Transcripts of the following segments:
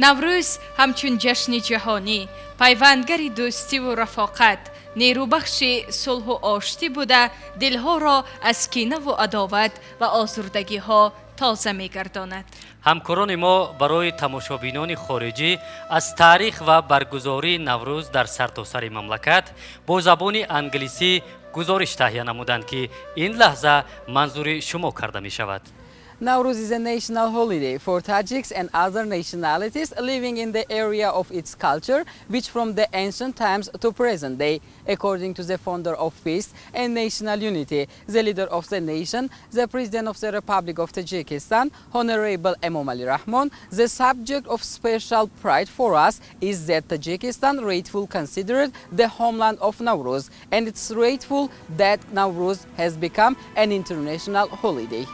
Наврӯз ҳамчун ҷашни ҷаҳонӣ, пайвандгари дӯстиву рафоқат, нерӯбахши сулҳу оштӣ буда, дилҳоро аз кинаву адоват ва озурдагиҳо тоза мегардонад. Ҳамкорони мо барои тамошобинони хориҷӣ аз таърих ва баргузории Наврӯз дар сартосари мамлакат бо забони англисӣ гузориш таҳия намуданд, ки ин лаҳза манзури шумо карда мешавад. Nowruz is a national holiday for Tajiks and other nationalities living in the area of its culture, which from the ancient times to present day, according to the founder of peace and national unity, the leader of the nation, the President of the Republic of Tajikistan, Honorable Emomali Rahmon, the subject of special pride for us is that Tajikistan rightful considered the homeland of Nowruz, and it's rightful that Nowruz has become an international holiday.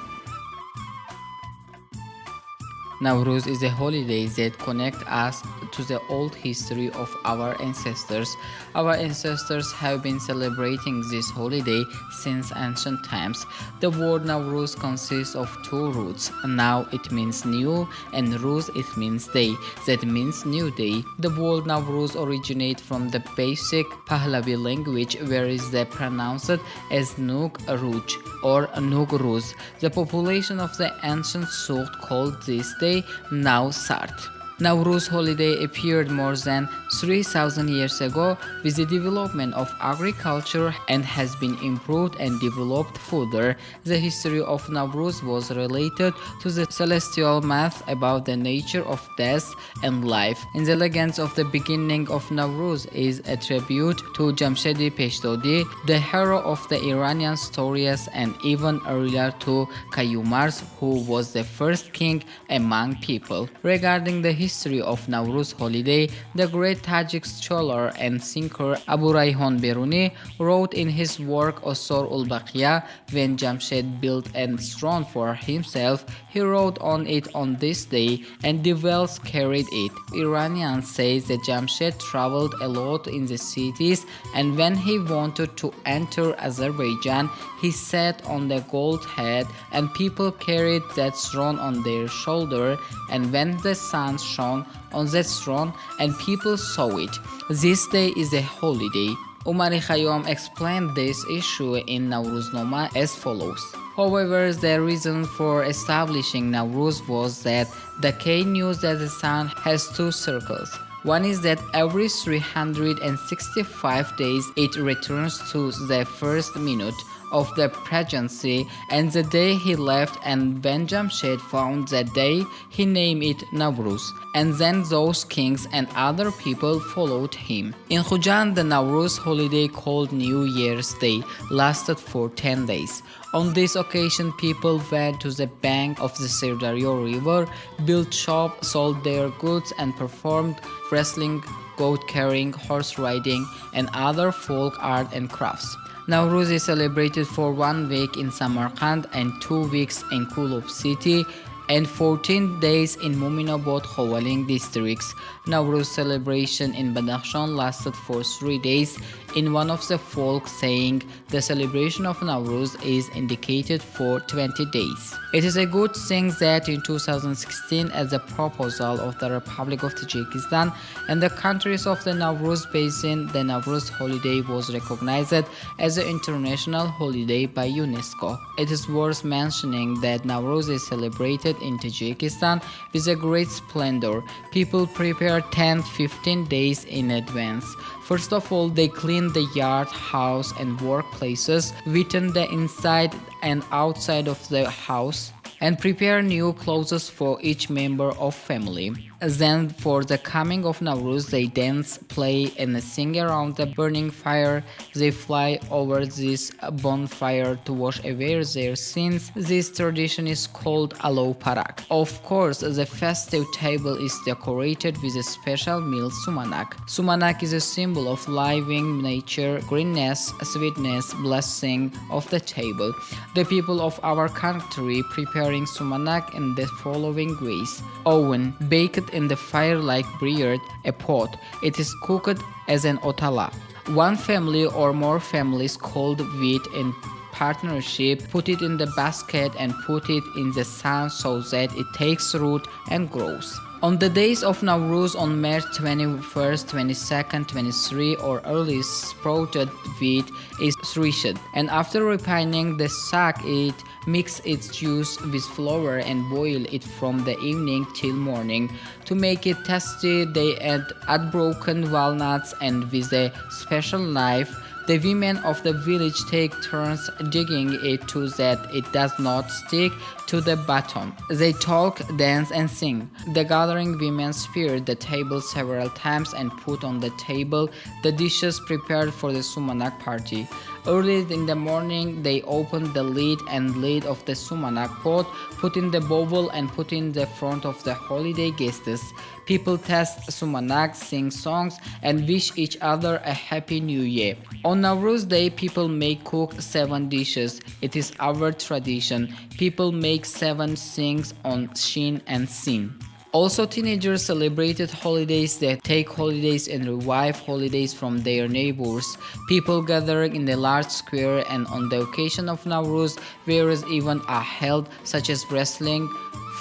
Nowruz is a holiday that connects us to the old history of our ancestors. Our ancestors have been celebrating this holiday since ancient times. The word Nowruz consists of two roots. Now it means new and Ruz it means day. That means new day. The word Nowruz originates from the basic Pahlavi language, where is the pronounced as Nuk Ruj or Nuk Ruz. The population of the ancient Sughd called this day Now Sart. Nowruz holiday appeared more than 3,000 years ago with the development of agriculture and has been improved and developed further. The history of Nowruz was related to the celestial myth about the nature of death and life. In the legends of the beginning of Nowruz is attributed to Jamshedi Peshdodi, the hero of the Iranian stories, and even earlier to Kayumars, who was the first king among people. Regarding the history of Nowruz holiday, the great Tajik scholar and thinker Abu Rayhon Beruni wrote in his work Osor ul Baqiya, when Jamshed built a throne for himself, he wrote on it on this day and the wells carried it. Iranians say that Jamshed traveled a lot in the cities, and when he wanted to enter Azerbaijan, he sat on the gold head and people carried that throne on their shoulder, and when the sun shone on that throne and people saw it. This day is a holiday. Umar Khayyam explained this issue in Nowruznoma as follows. However, the reason for establishing Nowruz was that the king knew that the sun has two circles. One is that every 365 days it returns to the first minute of the pregnancy, and the day he left, and when Jamshed found that day, he named it Nowruz. And then those kings and other people followed him. In Khujand, the Nowruz holiday called New Year's Day lasted for 10 days. On this occasion, people went to the bank of the Sirdaryo River, built shops, sold their goods, and performed wrestling, goat carrying, horse riding, and other folk art and crafts. Nowruz is celebrated for 1 week in Samarkand and 2 weeks in Kulob city and 14 days in Muminobod Khowaling districts. Nowruz celebration in Badakhshan lasted for 3 days. In one of the folk saying, the celebration of Nowruz is indicated for 20 days. It is a good thing that in 2016, as the proposal of the Republic of Tajikistan and the countries of the Nowruz Basin, the Nowruz holiday was recognized as an international holiday by UNESCO. It is worth mentioning that Nowruz is celebrated in Tajikistan with a great splendor. People prepare 10-15 days in advance. First of all, they clean the yard, house, and workplaces, within the inside and outside of the house, and prepare new clothes for each member of family. Then for the coming of Nowruz, they dance, play, and sing around the burning fire. They fly over this bonfire to wash away their sins. This tradition is called Alo Parak. Of course, the festive table is decorated with a special meal, sumanak. Sumanak is a symbol of living nature, greenness, sweetness, blessing of the table. The people of our country preparing sumanak in the following ways. Oven, baked in the fire like bread, a pot. It is cooked as an otala. One family or more families called wheat in partnership, put it in the basket and put it in the sun so that it takes root and grows. On the days of Navruz on March 21st, 22nd, 23 or early sprouted wheat is threshed, and after ripening the sack it mix its juice with flour and boil it from the evening till morning. To make it tasty, they add broken walnuts, and with a special knife the women of the village take turns digging it so that it does not stick to the bottom. They talk, dance, and sing. The gathering women spread the table several times and put on the table the dishes prepared for the Sumanak party. Early in the morning, they open the lid and lid of the Sumanak pot, put in the bowl, and put in the front of the holiday guests. People taste Sumanak, sing songs, and wish each other a happy new year. On Navruz Day, people make cook 7 dishes. It is our tradition. People make 7 things on Shin and Sin. Also, teenagers celebrated holidays. They take holidays and revive holidays from their neighbors. People gather in the large square, and on the occasion of Navruz, various events are held, such as wrestling,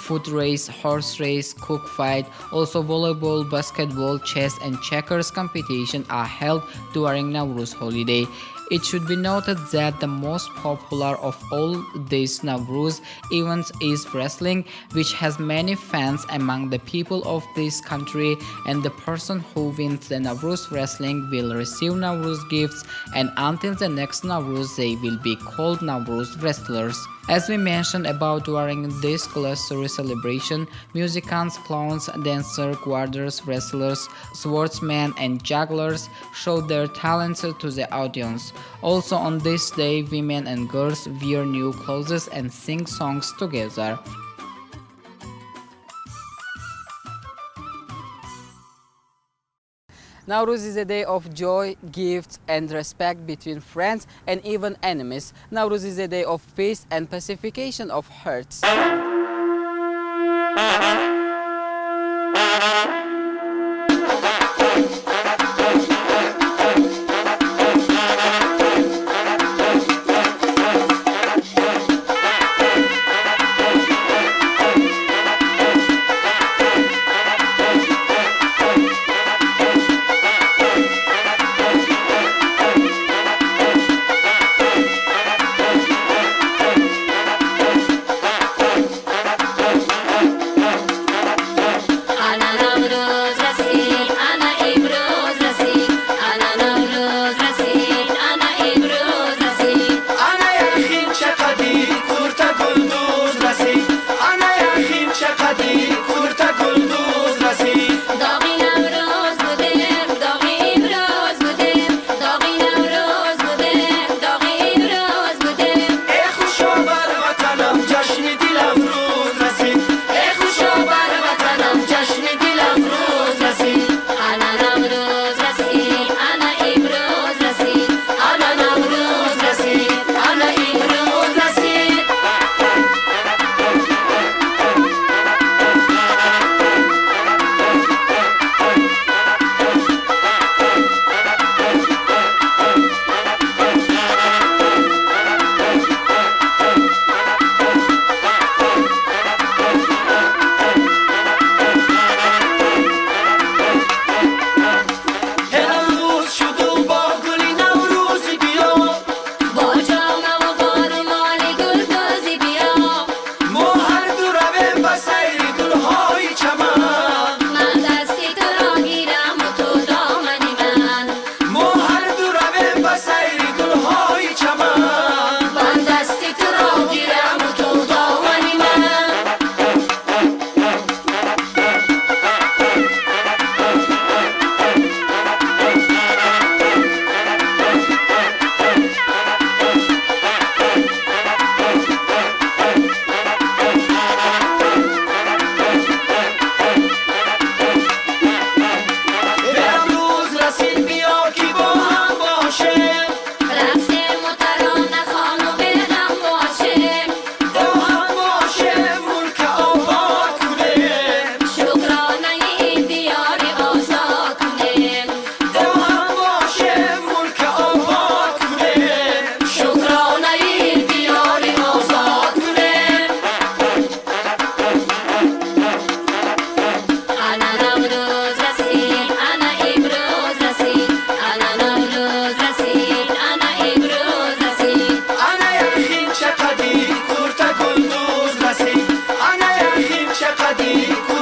foot race, horse race, cook fight. Also, volleyball, basketball, chess, and checkers competition are held during Navruz holiday. It should be noted that the most popular of all these Navruz events is wrestling, which has many fans among the people of this country, and the person who wins the Navruz wrestling will receive Navruz gifts, and until the next Navruz they will be called Navruz wrestlers. As we mentioned about, during this glossary celebration, musicians, clowns, dancers, guarders, wrestlers, swordsmen, and jugglers show their talents to the audience. Also on this day, women and girls wear new clothes and sing songs together. Navruz is a day of joy, gifts, and respect between friends and even enemies. Navruz is a day of peace and pacification of hearts. Ana Navruz.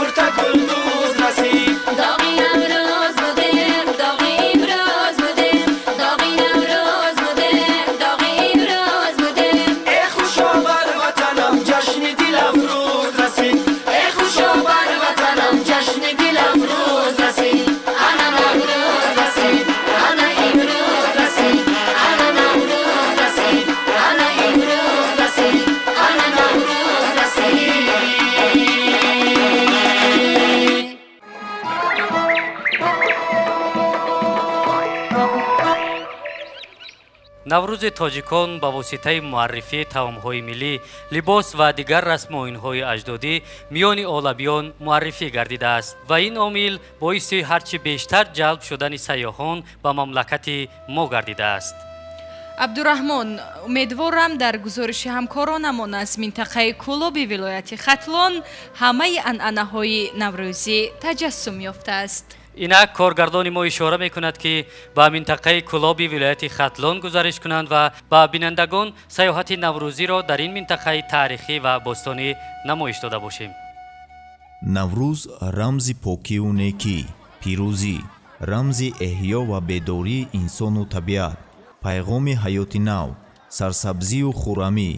Курта гулдуз расид. Доғи Наврӯз будем, доғи имрӯз будем, доғи Наврӯз будем, доғи имрӯз будем. Э хушо бар ватанам ҷашни дилафрӯз расид. Э хушо бар ватанам ҷашни дилафрӯз расид. Ана Наврӯз расид, ана имрӯз расид, ана Наврӯз расид, ана имрӯз расид, ана Наврӯз расид. Наврӯзи тоҷикон ба воситаи муаррифии таомҳои миллӣ, либос ва дигар расму оинҳои аҷдодӣ миёни оламиён муаррифӣ гардидааст ва ин омил боиси ҳарчи бештар ҷалб шудани сайёҳон ба мамлакати мо гардидааст. Абдураҳмон, умедворам, дар гузориши ҳамкоронамон аз минтақаи Кӯлоби вилояти Хатлон ҳамаи анъанаҳои наврӯзӣ таҷассум ёфтааст. Инак коргардони мо ишора мекунад, ки ба минтақаи Кӯлоби вилояти Хатлон гузариш кунанд ва ба бинандагон сайёҳати наврӯзиро дар ин минтақаи таърихӣ ва бостонӣ намоиш дода бошем. Наврӯз рамзи покиву некӣ, пирӯзӣ, рамзи эҳё ва бедории инсону табиат, пайғоми ҳаёти нав, сарсабзию хуррамӣ,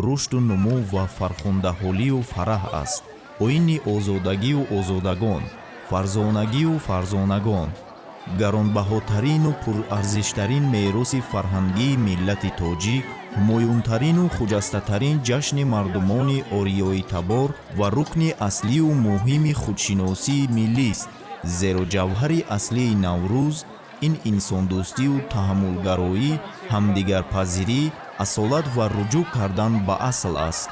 рушду нумӯ ва фархундаҳолию фараҳ аст. Оини озодагию озодагон, фарзонагию фарзонагон, гаронбаҳотарину пурарзиштарин мероси фарҳангии миллати тоҷик, ҳумоюнтарину хуҷастатарин ҷашни мардумони ориёитабор ва рукни аслию муҳими худшиносии миллист, зеро ҷавҳари аслии Наврӯз ин инсондӯстию таҳаммулгароӣ, ҳамдигарпазирӣ, асолат ва руҷӯъ кардан ба асл аст.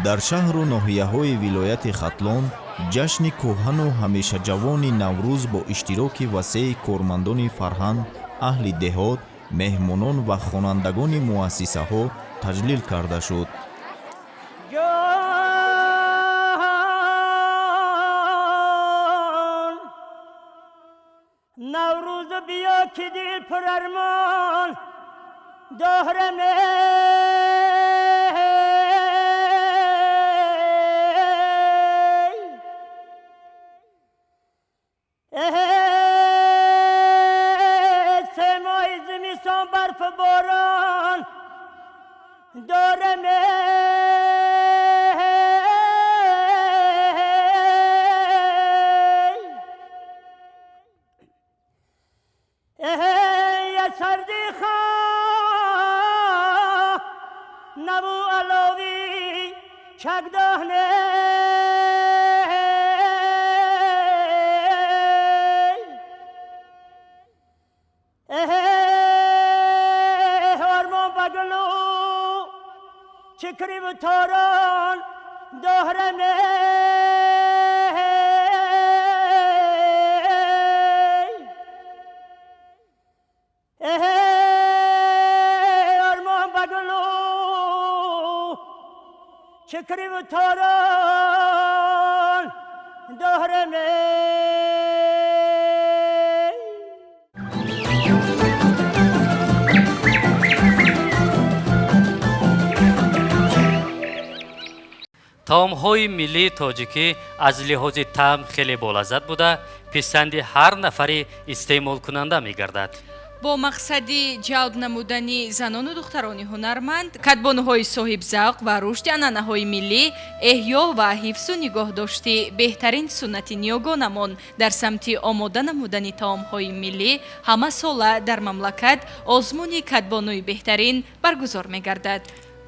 Дар шаҳру ноҳияҳои вилояти Хатлон ҷашни кӯҳану ҳамешаҷавони Наврӯз бо иштироки васеи кормандони фарҳанг, аҳли деҳот, меҳмонон ва хонандагони муассисаҳо таҷлил карда шуд. Ҷон, Наврӯз биё, ки дил пур армон дорам. Се моҳи зимистон барфу борон дорам. Сарди наву алови чакдоҳне, ормон ба гулу чикриву торон доҳраме. Ормон ба гулу чикриву торон доҳраме. Таомҳои миллии тоҷикӣ аз лиҳози таъм хеле болаззат буда, писанди ҳар нафари истеъмолкунанда мегардад. Бо мақсади ҷалб намудани занону духтарони ҳунарманд, кадбонуҳои соҳибзавқ ва рушди анъанаҳои миллӣ, эҳё ва ҳифзу нигоҳдошти беҳтарин суннати ниёгонамон дар самти омода намудани таомҳои миллӣ ҳамасола дар мамлакат озмуни кадбонуи беҳтарин баргузор мегардад.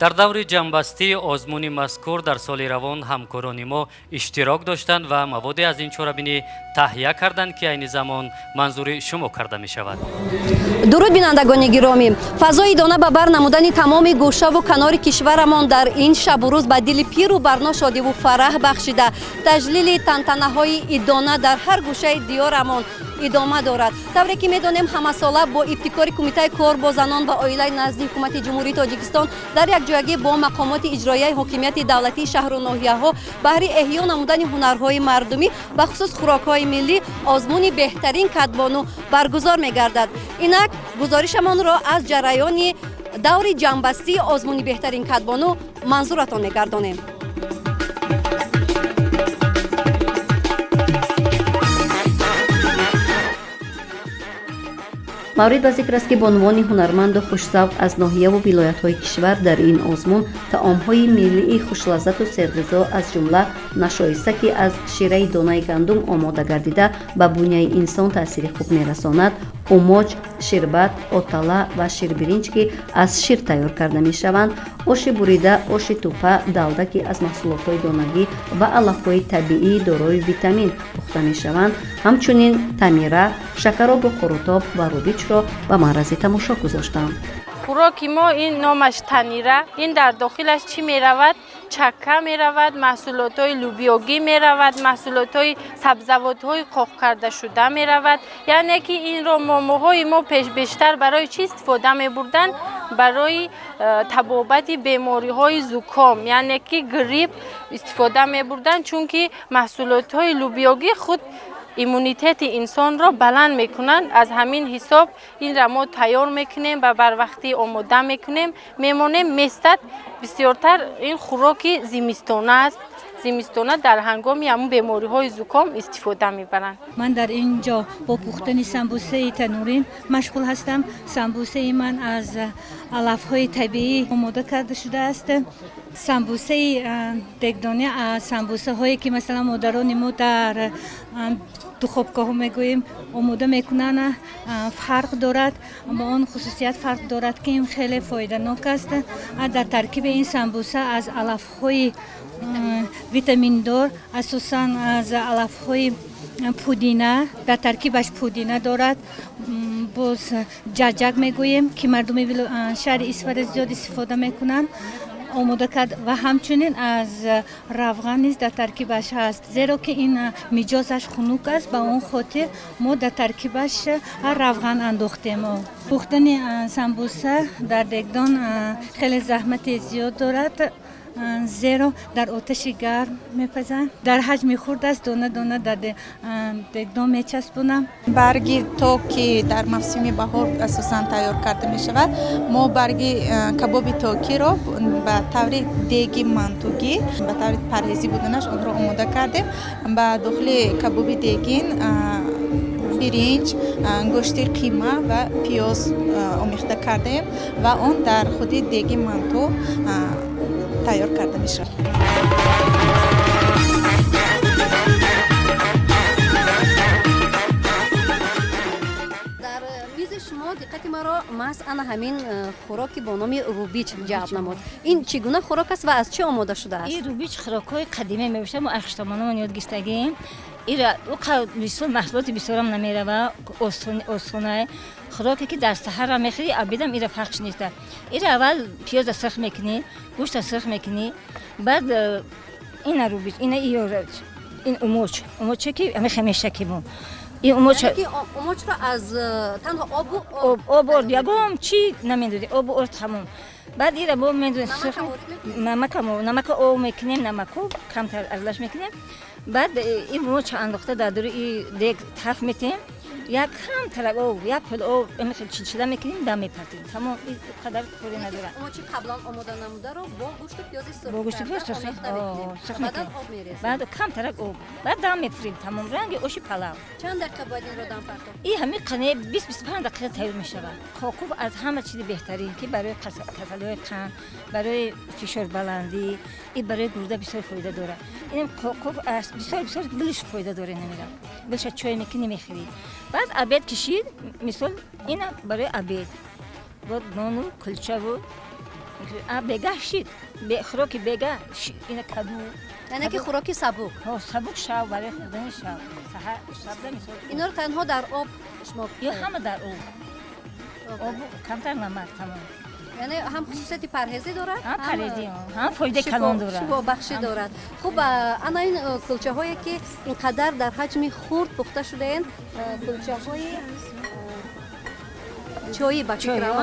Дар даври ҷамъбастии озмуни мазкур дар соли равон ҳамкорони мо иштирок доштанд ва маводе аз ин чорабинӣ таҳия карданд, ки айни замон манзури шумо карда мешавад. Дуруд, бинандагони гиромӣ! Фазои идона ба бар намудани тамоми гӯшаву канори кишварамон дар ин шабу рӯз ба дили пиру барно шодиву фараҳ бахшида, таҷлили тантанаҳои идона дар ҳар гӯшаи диёрамон идома дорад. Тавре ки медонем, ҳамасола бо ибтикори Кумитаи кор бо занон ва оилаи назди Ҳукумати Ҷумҳурии Тоҷикистон дар якҷоягӣ бо мақомоти иҷроияи ҳокимияти давлатии шаҳру ноҳияҳо баҳри эҳё намудани ҳунарҳои мардумӣ, бахусус хӯрокҳои миллӣ, озмуни беҳтарин кадбону баргузор мегардад. Инак гузоришамонро аз ҷараёни даври ҷамъбастии озмуни беҳтарин кадбону манзуратон мегардонем. Маврид ба зикр аст, ки бонувони ҳунарманду хушзавқ аз ноҳияву вилоятҳои кишвар дар ин озмун таомҳои миллии хушлаззату серғизо, аз ҷумла нашоиста, ки аз шираи донаи гандум омода гардида, ба буняи инсон таъсири хуб мерасонад, умоч, ширбат, отала ва ширбиринҷ, ки аз шир тайёр карда мешаванд, оши бурида, оши тӯпа, далда, ки аз маҳсулотҳои донагӣ ва алафҳои табиӣ дорои витамин пухта мешаванд, ҳамчунин тамира, шакаробу қурутоб ва рубичро ба маърази тамошо гузоштанд. Хӯроки мо ин номаш танира. Ин дар дохилаш чӣ меравад? Чакка меравад, маҳсулотҳои лӯбиёгӣ меравад, маҳсулотҳои сабзавотҳои қоқ кардашуда меравад. Яъне ки инро момоҳои мо пеш бештар барои чӣ истифода мебурданд? Барои табобати бемориҳои зуком, яъне ки грипп истифода мебурданд, чунки маҳсулотҳои лӯбиёгӣ худ иммунитети инсонро баланд мекунанд. Аз ҳамин ҳисоб инра мо тайёр мекунем ва барвақтӣ омода мекунем, мемонем, местад. Бисёртар ин хӯроки зимистона аст. Зимистона дар ҳангоми ҳамун бемориҳои зуком истифода мебаранд. Ман дар ин ҷо бо пухтани самбусаи танурин машғул ҳастам. Самбусаи ман аз алафҳои табиӣ омода карда шудааст. Самбусаи дегдонӣ аз самбусаҳое, ки масалан модарони мо дар духобкаҳо мегӯем омода мекунанд, фарқ дорад. Бо он хусусият фарқ дорад, ки ин хеле фоиданок аст. Дар таркиби ин самбуса аз алафҳои витаминдор, асосан аз алафҳои пудина, дар таркибаш пудина дорад, боз ҷаҷак мегӯем, ки мардуми шаҳри Исфара зиёд истифода мекунанд, омода кард ва ҳамчунин аз равған низ дар таркибаш ҳаст. Зеро ки ин миҷозаш хунук аст, ба он хотир мо дар таркибаш равған андохтем. Пухтани самбуса дар дегдон хеле заҳмати зиёд дорад, зеро дар оташи гарм мепазанд. Дар ҳаҷми хурд аст, дона дона дар дегдон мечаспонам. Барги ток, ки дар мавсими баҳор асосан тайёр карда мешавад, мо барги кабоби токиро ба таври деги мантугӣ, ба таври парҳезӣ буданаш онро омода кардем. Ба дохили кабоби дегин биринҷ, гӯшти қима ва пиёз омехта кардем ва он дар худи деги манту тайёр карда мешавад. Дар мизи шумо диққати маро маҳз ана ҳамин хӯроки бо номи рубич ҷалб намуд. Ин чӣ гуна хӯрок аст ва аз чӣ омода шудааст? Ин рубич хӯрокҳои қадимӣ мебошад. Мо ахштомонамон ёд гирифтагем. Ира бисёр маҳсулоти бисёрам намерава, осонае. Хӯроке ки дар саҳарра мехӯри, обедам ира фарқш неста. Ира аввал пиёза сирх мекунӣ, гӯшта сирх мекунӣ, баъд ина рубич, ина ин умоч, умоче ки ҳамихе мешакимо. Ин умоч, умочро аз танҳо обу об, орд, ягон чӣ намендозӣ, обу орд, тамом. Баъд ира бо мендозем, намака об мекунем, намаку камтар аралаш мекунем. Баъд ин умоча андохта дар дури и дег таф метем, як камтарак об, як пул об чилчила мекунем, дам мепартем, тамом. Қадар коре надорад. Умочи қаблан омода намударо бо гӯшту пиёзи сурх бо гӯшту пиёз сурх мекунем, баъд камтарак об, баъд дам мепурем, тамом. Ранги оши палав. Чанд дақиқа бояд инро дам партофт? И ҳамин қане 20-25 дақиқа тайёр мешавад. Қоқуф аз ҳама чизи беҳтарин, ки барои касалиҳои қанд, барои фишорбаландӣ и барои гурда бисёр фоида дорад. Инам қоқуф бисёр бисёр гулиш фоида дорад. Намирам, гулша чой мекунӣ, мехӯрӣ. Баъд обед кишид, мисол, ина барои обед бод нону кулчаву. Бегаҳ шид, хӯроки бегаҳ ина каду. Яъне ки хӯроки сабук. Сабук шав, барои хӯрдани шав, шабда мисол. Инҳоро танҳо дар об шумо? Ё ҳама дар об, обу камтар намак, тамом. Яъне ҳам хусусияти парҳезӣ дорад, ҳам парҳезӣ, ҳам фоидаи калон дорад, шифобахшӣ дорад. Хуб, ана ин кулчаҳое, ки ин қадар дар ҳаҷми хурд пухта шудаанд, кулчаҳои чоӣ ба фикрам.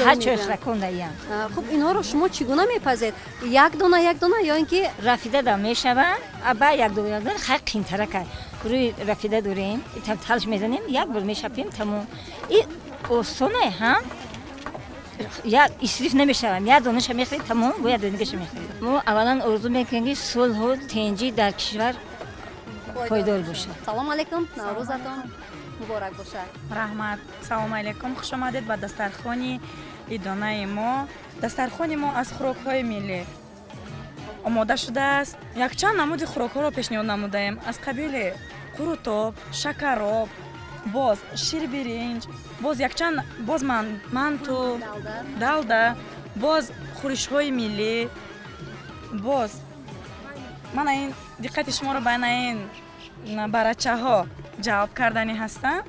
Ҳар чой хӯракондаям. Хуб, инҳоро шумо чӣ гуна мепазед? Як дона як дона ё ин ки рафида дам мешаванд, ба як дона як дона хай қинтарака рӯи рафида дорем, талш мезанем, як бор мешапем, тамом. И осоне, ҳам як исриф намешавам. Як донаша мехӯред, тамом, бо як донагаша мехӯред. Мо аввалан орзу мекунем, ки сулҳу тинҷӣ дар кишвар пойдор бошад. Салом алейкум, наврӯзатон Муборак бошад. Раҳмат. Салому алайкум, хуш омадед ба дастархони идонаи мо. Дастархони мо аз хӯрокҳои миллӣ омода шудааст. Якчанд намуди хӯрокҳоро пешниҳод намудаем, аз қабили қурутоб, шакароб, боз ширбиринҷ, боз якчанд, боз манту, далда, боз хӯришҳои миллӣ. Боз мана ин диққати шуморо ба ин барачаҳо ҷалб карданӣ ҳастам.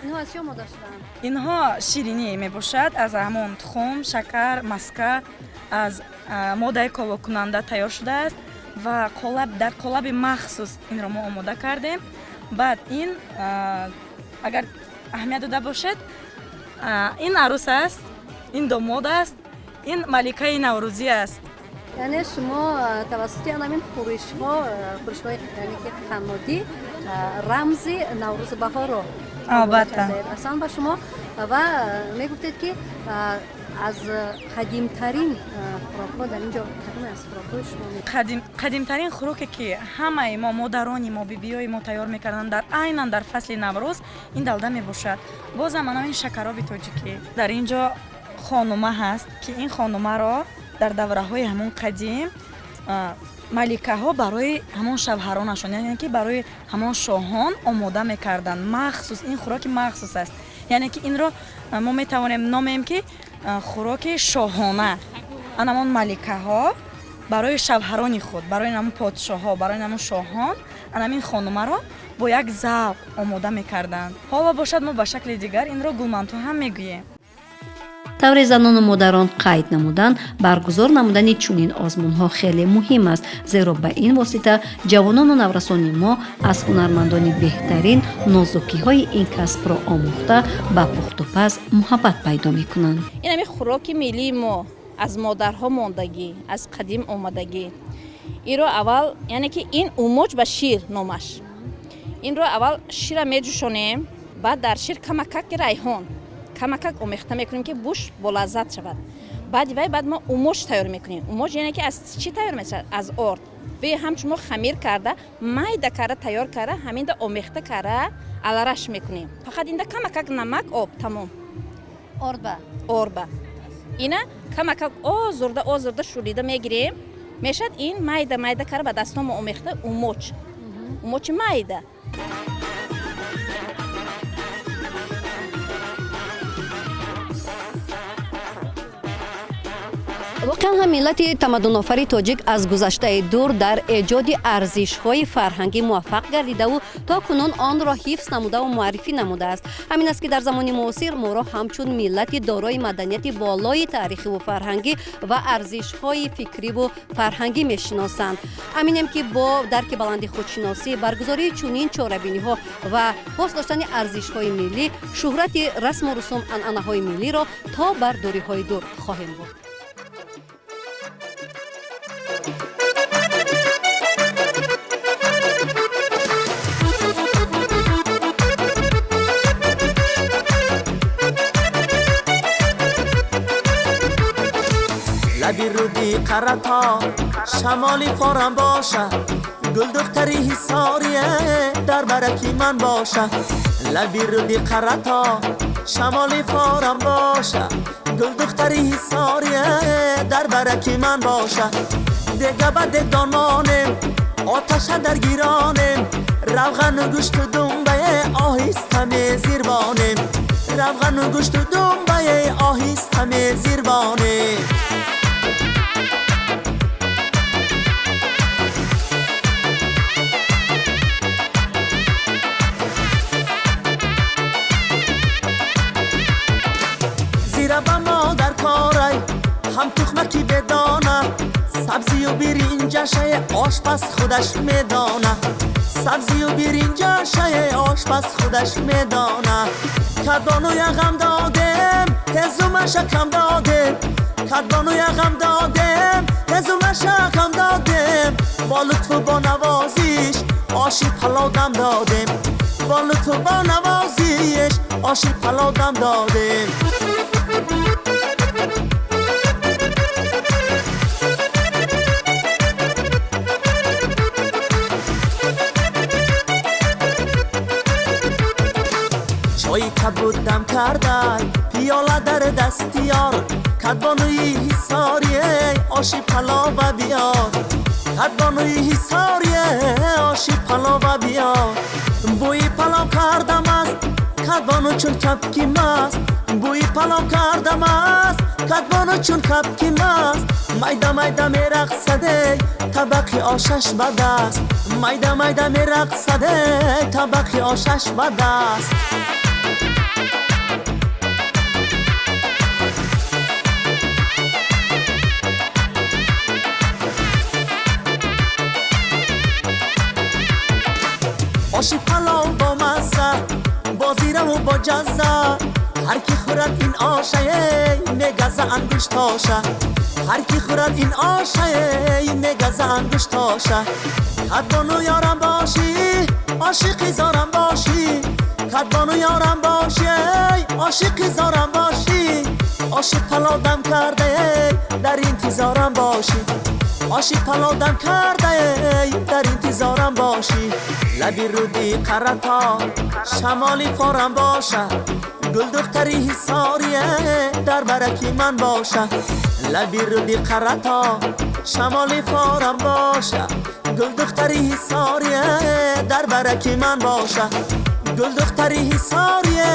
Инҳо аз чӣ омода шудаанд? Инҳо ширинӣ мебошад, аз ҳамон тухм, шакар, маска, аз моддаи ковокунанда тайёр шудааст ва дар қолаби махсус инро мо омода кардем. Баъд ин, агар аҳамият дода бошед, ин арӯс аст, ин домод аст, ин маликаи наврӯзӣ аст. Яъне шумо тавассути ҳамин хӯришҳо, хӯришҳои яъне ки қаннодӣ, рамзи наврӯзу баҳорро Албатта. Аҳсан ба шумо. Ва мегуфтед, ки аз қадимтарин хӯрокҳо дар ин ҷо кадоме аз хӯрокҳои шумо? Қадимтарин хӯроке, ки ҳамаи мо, модарони мо, бибиёи мо тайёр мекарданд дар айнан дар фасли наврӯз, ин далда мебошад. Бозам ана ин шакароби тоҷикӣ. Дар ин ҷо хонума ҳаст, ки ин хонумаро дар давраҳои ҳамон қадим маликаҳо барои ҳамон шавҳаронашон, яъне ки барои ҳамон шоҳон омода мекарданд. Махсус ин хӯроки махсус аст, яъне ки инро мо метавонем номем, ки хӯроки шоҳона. Ан ҳамон маликаҳо барои шавҳарони худ, барои ҳамон подшоҳҳо, барои ҳамон шоҳон анамин хонумаро бо як завқ омода мекарданд. Ҳоло бошад, мо ба шакли дигар инро гулманту ҳам мегӯем. Тавре занону модарон қайд намуданд, баргузор намудани чунин озмунҳо хеле муҳим аст, зеро ба ин восита ҷавонону наврасони мо аз ҳунармандони беҳтарин нозукиҳои ин касбро омӯхта, ба пухтупаз муҳаббат пайдо мекунанд. Ин ҳами хӯроки миллии мо, аз модарҳо мондагӣ, аз қадим омадагӣ. Инро аввал, яъне ки ин умоҷ ба шир номаш. Инро аввал шира меҷӯшонем, баъд дар шир камакаки райҳон камакак омехта мекунем, ки бӯш болаззат шавад. Баъди вай баъд мо умоҷ тайёр мекунем. Умоҷ яъне ки аз чӣ тайёр мешавад? Аз орд бе ҳамчун мо хамир карда, майда карда, тайёр карда, ҳаминда омехта карда, алараш мекунем. Фақат инда камакак намак, об, тамом. Орба? Орба. Ина камакак озурда озурда шӯрида мегирем, мешавад ин майда майда карда, ба дастомо омехта, умоҷ, умоҷи майда. Воқеан ҳам миллати тамаддунофари тоҷик аз гузаштаи дур дар эҷоди арзишҳои фарҳангӣ муваффақ гардидаву то кунун онро ҳифз намудаву муаррифӣ намудааст. Ҳамин аст, ки дар замони муосир моро ҳамчун миллати дорои маданияти волои таърихиву фарҳангӣ ва арзишҳои фикриву фарҳангӣ мешиносанд. Аминем, ки бо дарки баланди худшиносӣ, баргузории чунин чорабиниҳо ва пос доштани арзишҳои миллӣ шӯҳрати расму русум, анъанаҳои миллиро то бар дуриҳои дур хоҳем бурд. Лаби руди Қарато шамоли форам боша, гулдухтари ҳисорие дар бараки ман боша. Лаби руди Қарато шамоли форам боша, гулдухтари ҳисорие дар бараки ман боша. Дега ба дегдон монем, оташа даргиронем, равғану гӯшту думбае оҳиста мезирбонем, равғану гӯшту думбае оҳиста мезирбонем. Зира ба модар корай, ҳам тухмаки бедона, сабзию биринҷашае ошпаз худаш медона, сабзию биринҷашае ошпаз худаш медона. Кадбонуя ғам додем, ҳезумаша кам додем, кадбонуя ғам додем, ҳезумаша кам додем, бо лутфу бо навозиш оши палов дам додем, бо лутфу бо навозиш оши палов дам додем. Чойи кабуд дам кардай, пиёла дар дасти ёр. Кадбонуи ҳисорие, оши палова биёр. Кадбонуи ҳисорие, оши палова биёр. Бӯи палов кардам аст, кадбону чун кабки маст. Бӯи палов кардам аст, кадбону чун кабки маст. Майда майда мерақсаде, табақи ошаш ба даст. Майда майда мерақсаде, табақи ошаш ба даст. Оши палов бо мазза, бо зираву бо ҷазза. Ҳар ки хӯрад ин ошае, мегаза ангуштоша. Ҳар ки хӯрад ин ошае, мегаза ангуштоша. Кадбону ёрам бошӣ, ошиқи зорам бошӣ. Кадбону ёрам бошӣ, ошиқи зорам бошӣ. Оши палов дам кардае, дар интизорам бошӣ. Оши палов дам кардае, дар интизорам бошӣ. Лаби руди Қарато, шамоли форам боша. Гулдухтари ҳисорие, дар бараки ман боша. Лаби руди Қарато, шамоли форам боша. Гулдухтари ҳисорие, дар бараки ман боша. Гулдухтари ҳисорие,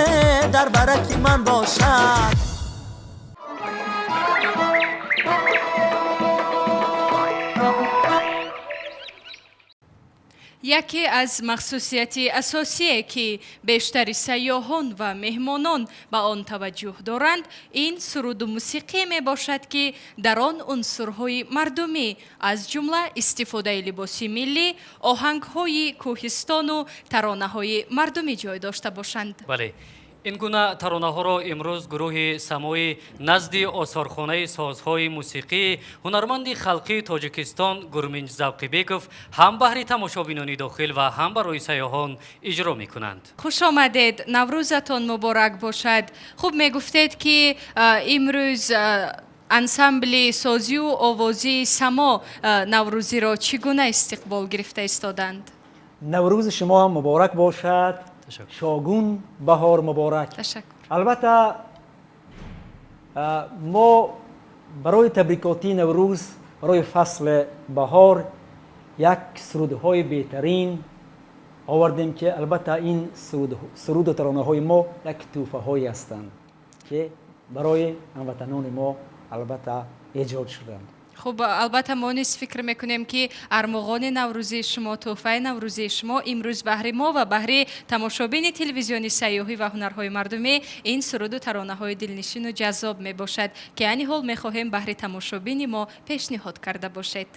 дар бараки ман боша. Яке аз махсусияти асосие, ки бештари сайёҳон ва меҳмонон ба он таваҷҷӯҳ доранд, ин суруду мусиқӣ мебошад, ки дар он унсурҳои мардумӣ, аз ҷумла истифодаи либоси миллӣ, оҳангҳои кӯҳистону таронаҳои мардумӣ ҷой дошта бошанд. Бале, ин гуна таронаҳоро имрӯз гурӯҳи Самои назди осорхонаи созҳои мусиқӣ ҳунарманди халқии Тоҷикистон Гурминҷ Завқибеков ҳам баҳри тамошобинони дохил ва ҳам барои сайёҳон иҷро мекунанд. Хуш омадед, Наврӯзатон муборак бошад. Хуб, мегуфтед, ки имрӯз ансамбли созию овозии Само наврӯзиро чӣ гуна истиқбол гирифта истоданд? Наврӯзи шумо ҳам муборак бошад. Шогун баҳор муборак. Ташаккур. Албатта, мо барои табрикотии Наврӯз, барои фасли баҳор як сурудҳои беҳтарин овардем, ки албатта ин суруду таронаҳои мо як тӯҳфаҳое ҳастанд, ки барои ҳамватанони мо албатта эҷод шуданд. Хуб, албатта мо низ фикр мекунем, ки армуғони наврӯзии шумо, тӯҳфаи наврӯзии шумо имрӯз баҳри мо ва баҳри тамошобини телевизиони сайёҳӣ ва ҳунарҳои мардумӣ ин суруду таронаҳои дилнишину ҷаззоб мебошад, ки айни ҳол мехоҳем баҳри тамошобини мо пешниҳод карда бошед.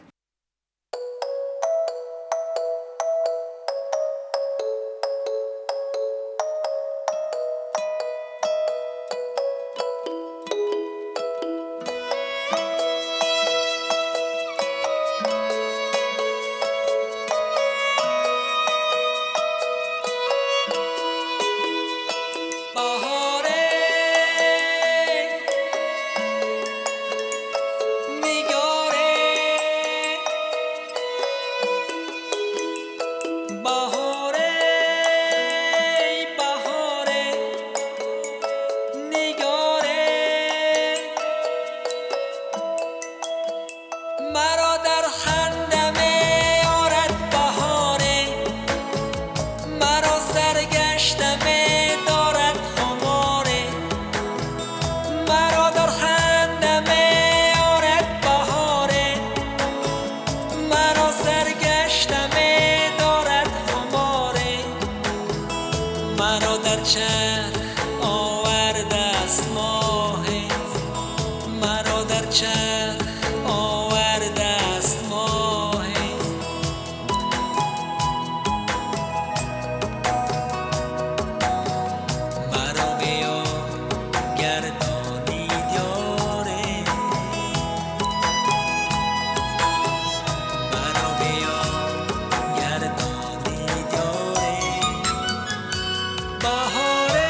بهاره.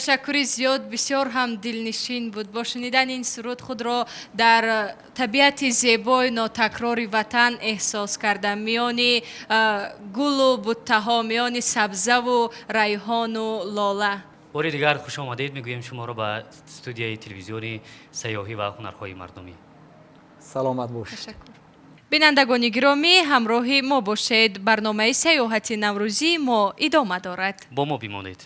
Ташаккури зиёд, бисёр ҳам дилнишин буд. Бо шунидани ин суруд худро дар табиати зебои нотакрори ватан эҳсос кардам, миёни гулу буттаҳо, миёни сабзаву райҳону лола. Бори дигар хуш омадед мегӯем шуморо ба студияи телевизиони сайёҳӣ ва ҳунарҳои мардумӣ. Саломат бошед. Ташаккур. Бинандагони гиромӣ, ҳамроҳи мо бошед, барномаи сайёҳати наврӯзии мо идома дорад. Бо мо бимонед.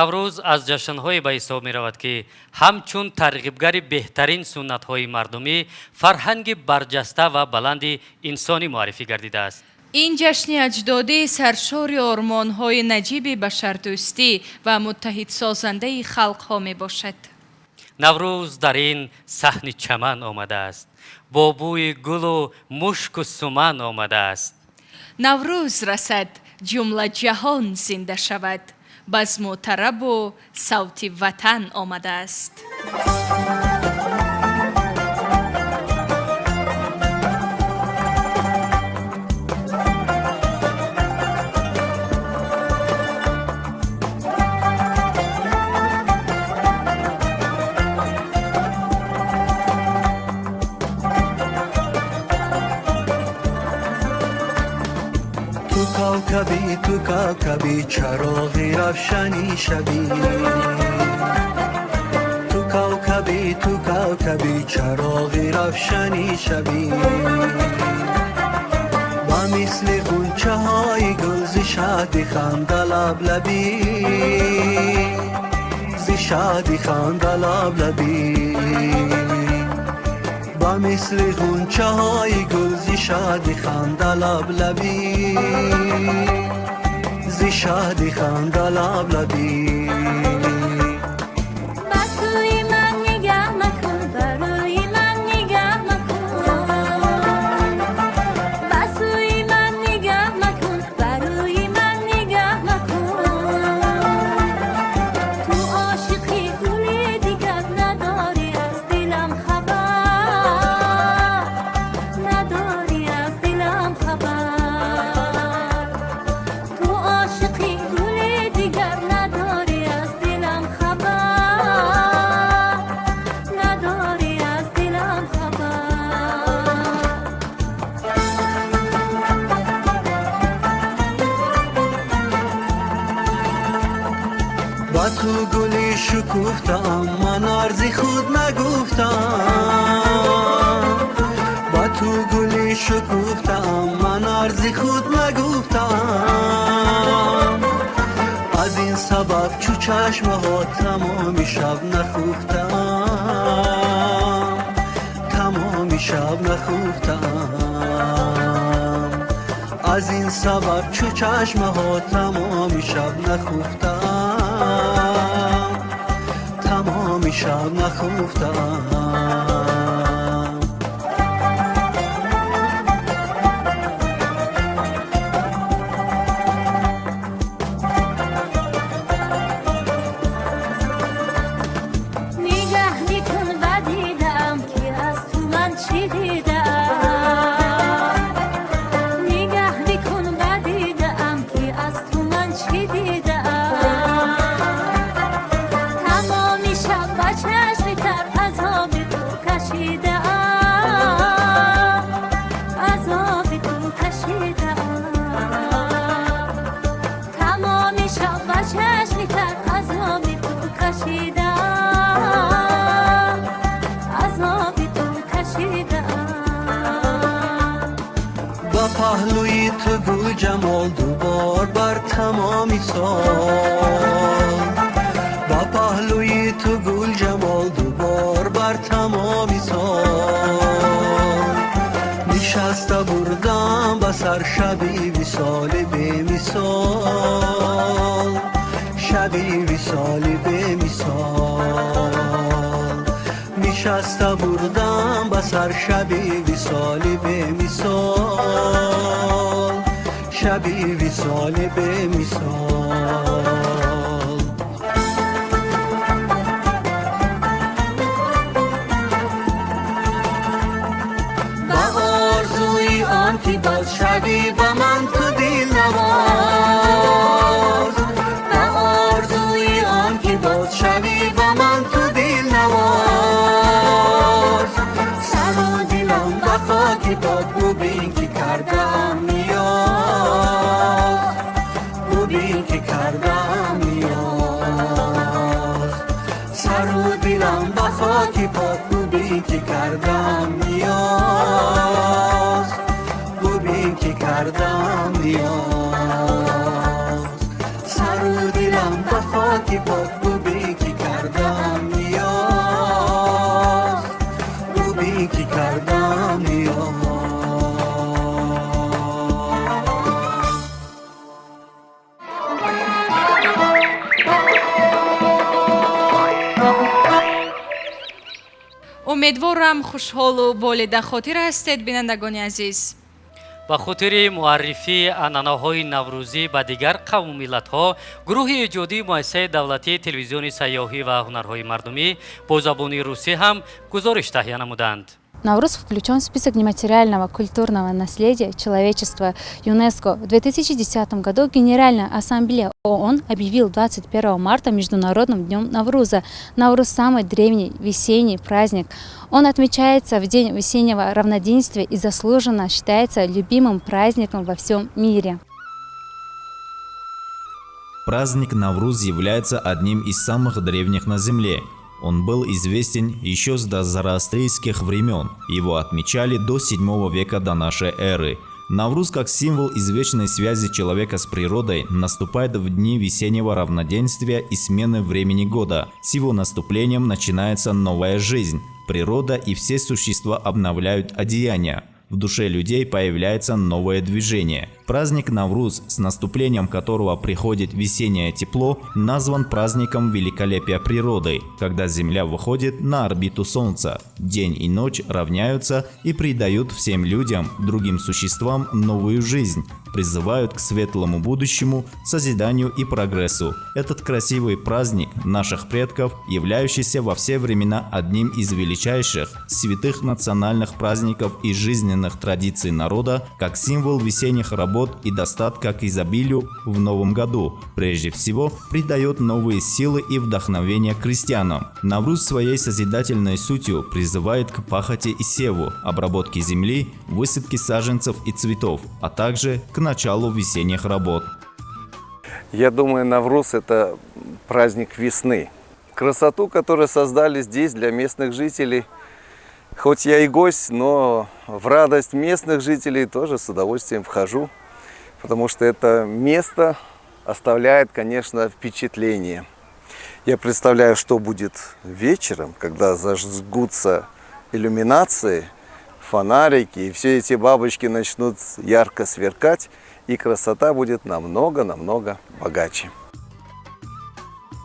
Наврӯз аз ҷашнҳое ба ҳисоб меравад, ки ҳамчун тарғибгари беҳтарин суннатҳои мардумӣ, фарҳанги барҷаста ва баланди инсонӣ муаррифӣ гардидааст. Ин ҷашни аҷдодӣ саршори ормонҳои наҷиби башардӯстӣ ва муттаҳидсозандаи халқҳо мебошад. Наврӯз дар ин саҳни чаман омадааст, бо бӯи гулу мушку суман омадааст. Наврӯз расад, ҷумла ҷаҳон зинда шавад, базму тарабу савти ватан омадааст. کوکبی تو کوکبی چراغی روشنی شبی، تو کوکبی تو کوکبی چراغی روشنی شبی، با مثل غنچه های گل ز شادی خنده لب لبی، ز شادی خنده لب لبی، با مثل غنچه های گل ز شادی خنده لب لبی، ز شادی خنده لب لبی. به سوی من نگه مکن، بر روی من نگه مکن، به سوی من نگه مکن، بر روی من نگه مکن. Ба ту гули шукуфтаам, ман арзи худ нагуфтам. Ба ту гули шукуфтаам, ман арзи худ нагуфтам. Аз ин сабаб чу чашмаҳо тамоми шаб нахуфтам, тамоми шаб нахуфтам. Аз ин сабаб чу чашмаҳо тамоми шаб нахуфтам, тамоми шаб нахуфтам. Нигаҳ мекун ба дидам, ки аз ту ман чӣ дидам. Нигаҳ мекун ба дидам, ки аз ту ман чӣ дидам. Тамоми шаб ба чашми тар азоби ту кашидаам, азоби ту кашидаам. Тамоми шаб ба чашми тар азоби ту кашидаам, азоби ту кашидаам. Ба паҳлӯи ту гул ҷамол дубор бар тамоми сол, ба паҳлӯи ту гул ҷамол дубор бар тамоми сол. Нишаста бурдам ба сар шаби висоли бемисол, шаби висоли бемисол. Нишаста бурдам ба сар шаби висоли бемисол, шаби висоли бемисол. Ба орзуи он ки боз шавӣ ба ман ту дилнавоз, ба орзуи он ки боз шавӣ ба ман ту дилнавоз. Сару дилам ба хоки пок бубин, ки кардаам ниёз, бубин, ки кардаам ниёз. Сару дилам ба хоки пок бубин, ки кардаам ниёз, бубин, ки кардаам ниёз. Сару дилам ба хоки пок бубин, ки кардаам ниёз, бубин, ки кардаам ниёз. Умедворам, хушҳолу болида хотир ҳастед, бинандагони азиз. Ба хотири муаррифии анъанаҳои наврӯзӣ ба дигар қавму миллатҳо, гурӯҳи эҷодии муассисаи давлатии телевизиони сайёҳӣ ва ҳунарҳои мардумӣ бо забони русӣ ҳам гузориш таҳия намуданд. Навруз включен в список нематериального культурного наследия человечества ЮНЕСКО. В 2010 году Генеральная ассамблея ООН объявил 21 марта Международным днем Навруза. Навруз – самый древний весенний праздник. Он отмечается в день весеннего равноденствия и заслуженно считается любимым праздником во всем мире. Праздник Навруз является одним из самых древних на Земле. Он был известен еще с дозороастрийских времен. Его отмечали до 7 века до нашей эры. Навруз, как символ извечной связи человека с природой, наступает в дни весеннего равноденствия и смены времени года. С его наступлением начинается новая жизнь. Природа и все существа обновляют одеяния. В душе людей появляется новое движение. Праздник Навруз, с наступлением которого приходит весеннее тепло, назван праздником великолепия природы, когда Земля выходит на орбиту Солнца. День и ночь равняются и придают всем людям, другим существам новую жизнь, призывают к светлому будущему, созиданию и прогрессу. Этот красивый праздник наших предков, являющийся во все времена одним из величайших святых национальных праздников и жизненных традиций народа, как символ весенних работ и достатка к изобилию в новом году, прежде всего придает новые силы и вдохновение крестьянам. Навруз своей созидательной сутью призывает к пахоте и севу, обработке земли, высадке саженцев и цветов, а также к началу весенних работ. Я думаю, Навруз – это праздник весны. Красоту, которую создали здесь для местных жителей. Хоть я и гость, но в радость местных жителей тоже с удовольствием вхожу, потому что это место оставляет, конечно, впечатление. Я представляю, что будет вечером, когда зажгутся иллюминации, фонарики, и все эти бабочки начнут ярко сверкать, и красота будет намного-намного богаче.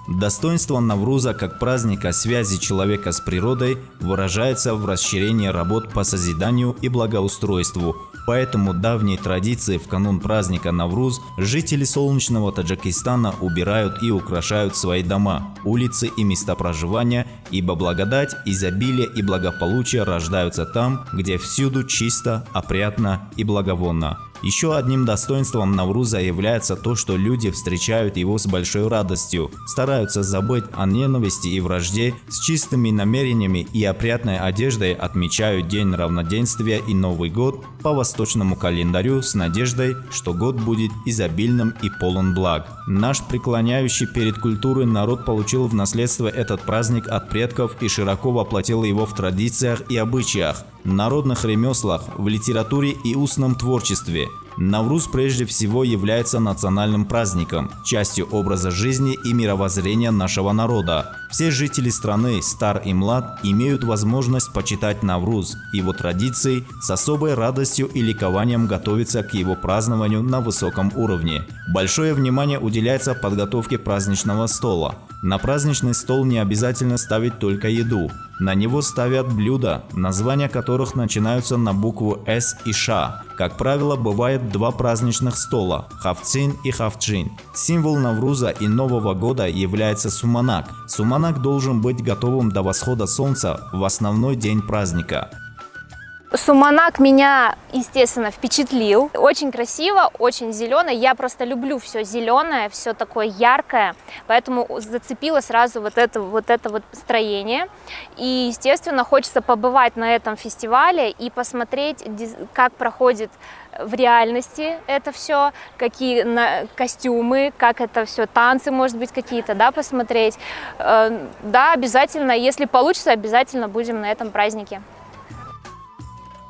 Достоинство Навруза как праздника связи человека с природой выражается в расширении работ по созиданию и благоустройству. Поэтому давней традиции в канун праздника Навруз жители солнечного Таджикистана убирают и украшают свои дома, улицы и места проживания, ибо благодать, изобилие и благополучие рождаются там, где всюду чисто, опрятно и благовонно. Еще одним достоинством Навруза является то, что люди встречают его с большой радостью, стараются забыть о ненависти и вражде, с чистыми намерениями и опрятной одеждой отмечают День равноденствия и Новый год по восточному календарю с надеждой, что год будет изобильным и полон благ. Наш преклоняющий перед культурой народ получил в наследство этот праздник от предков и широко воплотил его в традициях и обычаях, народных ремеслах, в литературе и устном творчестве. Навруз прежде всего является национальным праздником, частью образа жизни и мировоззрения нашего народа. Все жители страны, стар и млад, имеют возможность почитать Навруз, его традиции, с особой радостью и ликованием готовиться к его празднованию на высоком уровне. Большое внимание уделяется подготовке праздничного стола. На праздничный стол не обязательно ставить только еду. На него ставят блюда, названия которых начинаются на букву «С» и «Ш». Как правило, бывает два праздничных стола – хафтсин и хафтжин. Символ Навруза и Нового года является суманак. Суманак должен быть готовым до восхода солнца в основной день праздника. Суманак меня, естественно, впечатлил. Очень красиво, очень зеленый. Я просто люблю все зеленое, все такое яркое, поэтому зацепило сразу вот это вот строение. И, естественно, хочется побывать на этом фестивале и посмотреть, как проходит в реальности это все, какие костюмы, как это все, танцы, может быть, какие-то, да, посмотреть. Да, обязательно, если получится, обязательно будем на этом празднике.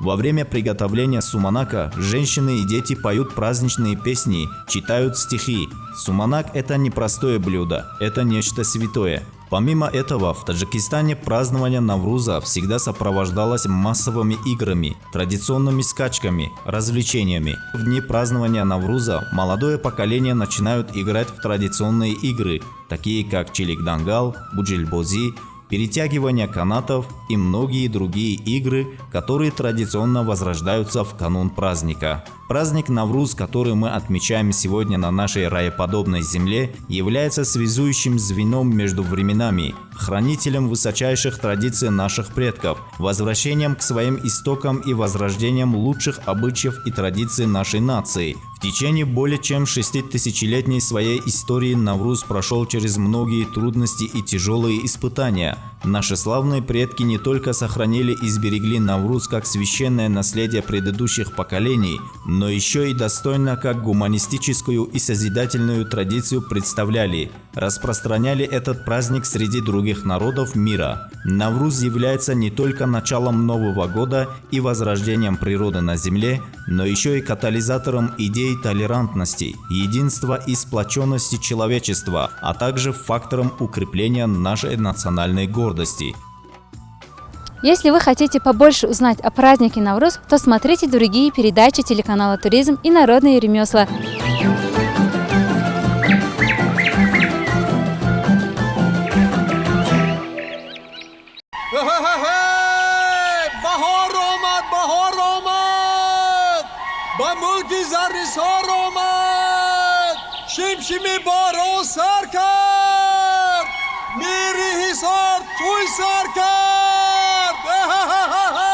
Во время приготовления суманака женщины и дети поют праздничные песни, читают стихи. Суманак – это не простое блюдо, это нечто святое. Помимо этого, в Таджикистане празднование Навруза всегда сопровождалось массовыми играми, традиционными скачками, развлечениями. В дни празднования Навруза молодое поколение начинают играть в традиционные игры, такие как чилик-дангал, буҷилбозӣ, перетягивание канатов и многие другие игры, которые традиционно возрождаются в канун праздника. Праздник Навруз, который мы отмечаем сегодня на нашей раеподобной земле, является связующим звеном между временами, хранителем высочайших традиций наших предков, возвращением к своим истокам и возрождением лучших обычаев и традиций нашей нации. В течение более чем шеститысячелетней своей истории Навруз прошел через многие трудности и тяжелые испытания. Наши славные предки не только сохранили и сберегли Навруз как священное наследие предыдущих поколений, но еще и достойно как гуманистическую и созидательную традицию представляли, распространяли этот праздник среди других народов мира. Навруз является не только началом Нового года и возрождением природы на Земле, но еще и катализатором идей толерантности, единства и сплоченности человечества, а также фактором укрепления нашей национальной гордости. Если вы хотите побольше узнать о празднике Навруз, то смотрите другие передачи телеканала «Туризм» и «Народные ремесла». Баҳор омад, баҳор омад, ба мулки Заррисор омад, шимшими борон сар кард, мири Ҳисор тӯй сар кард. Э-ҳе-ҳе-ҳе!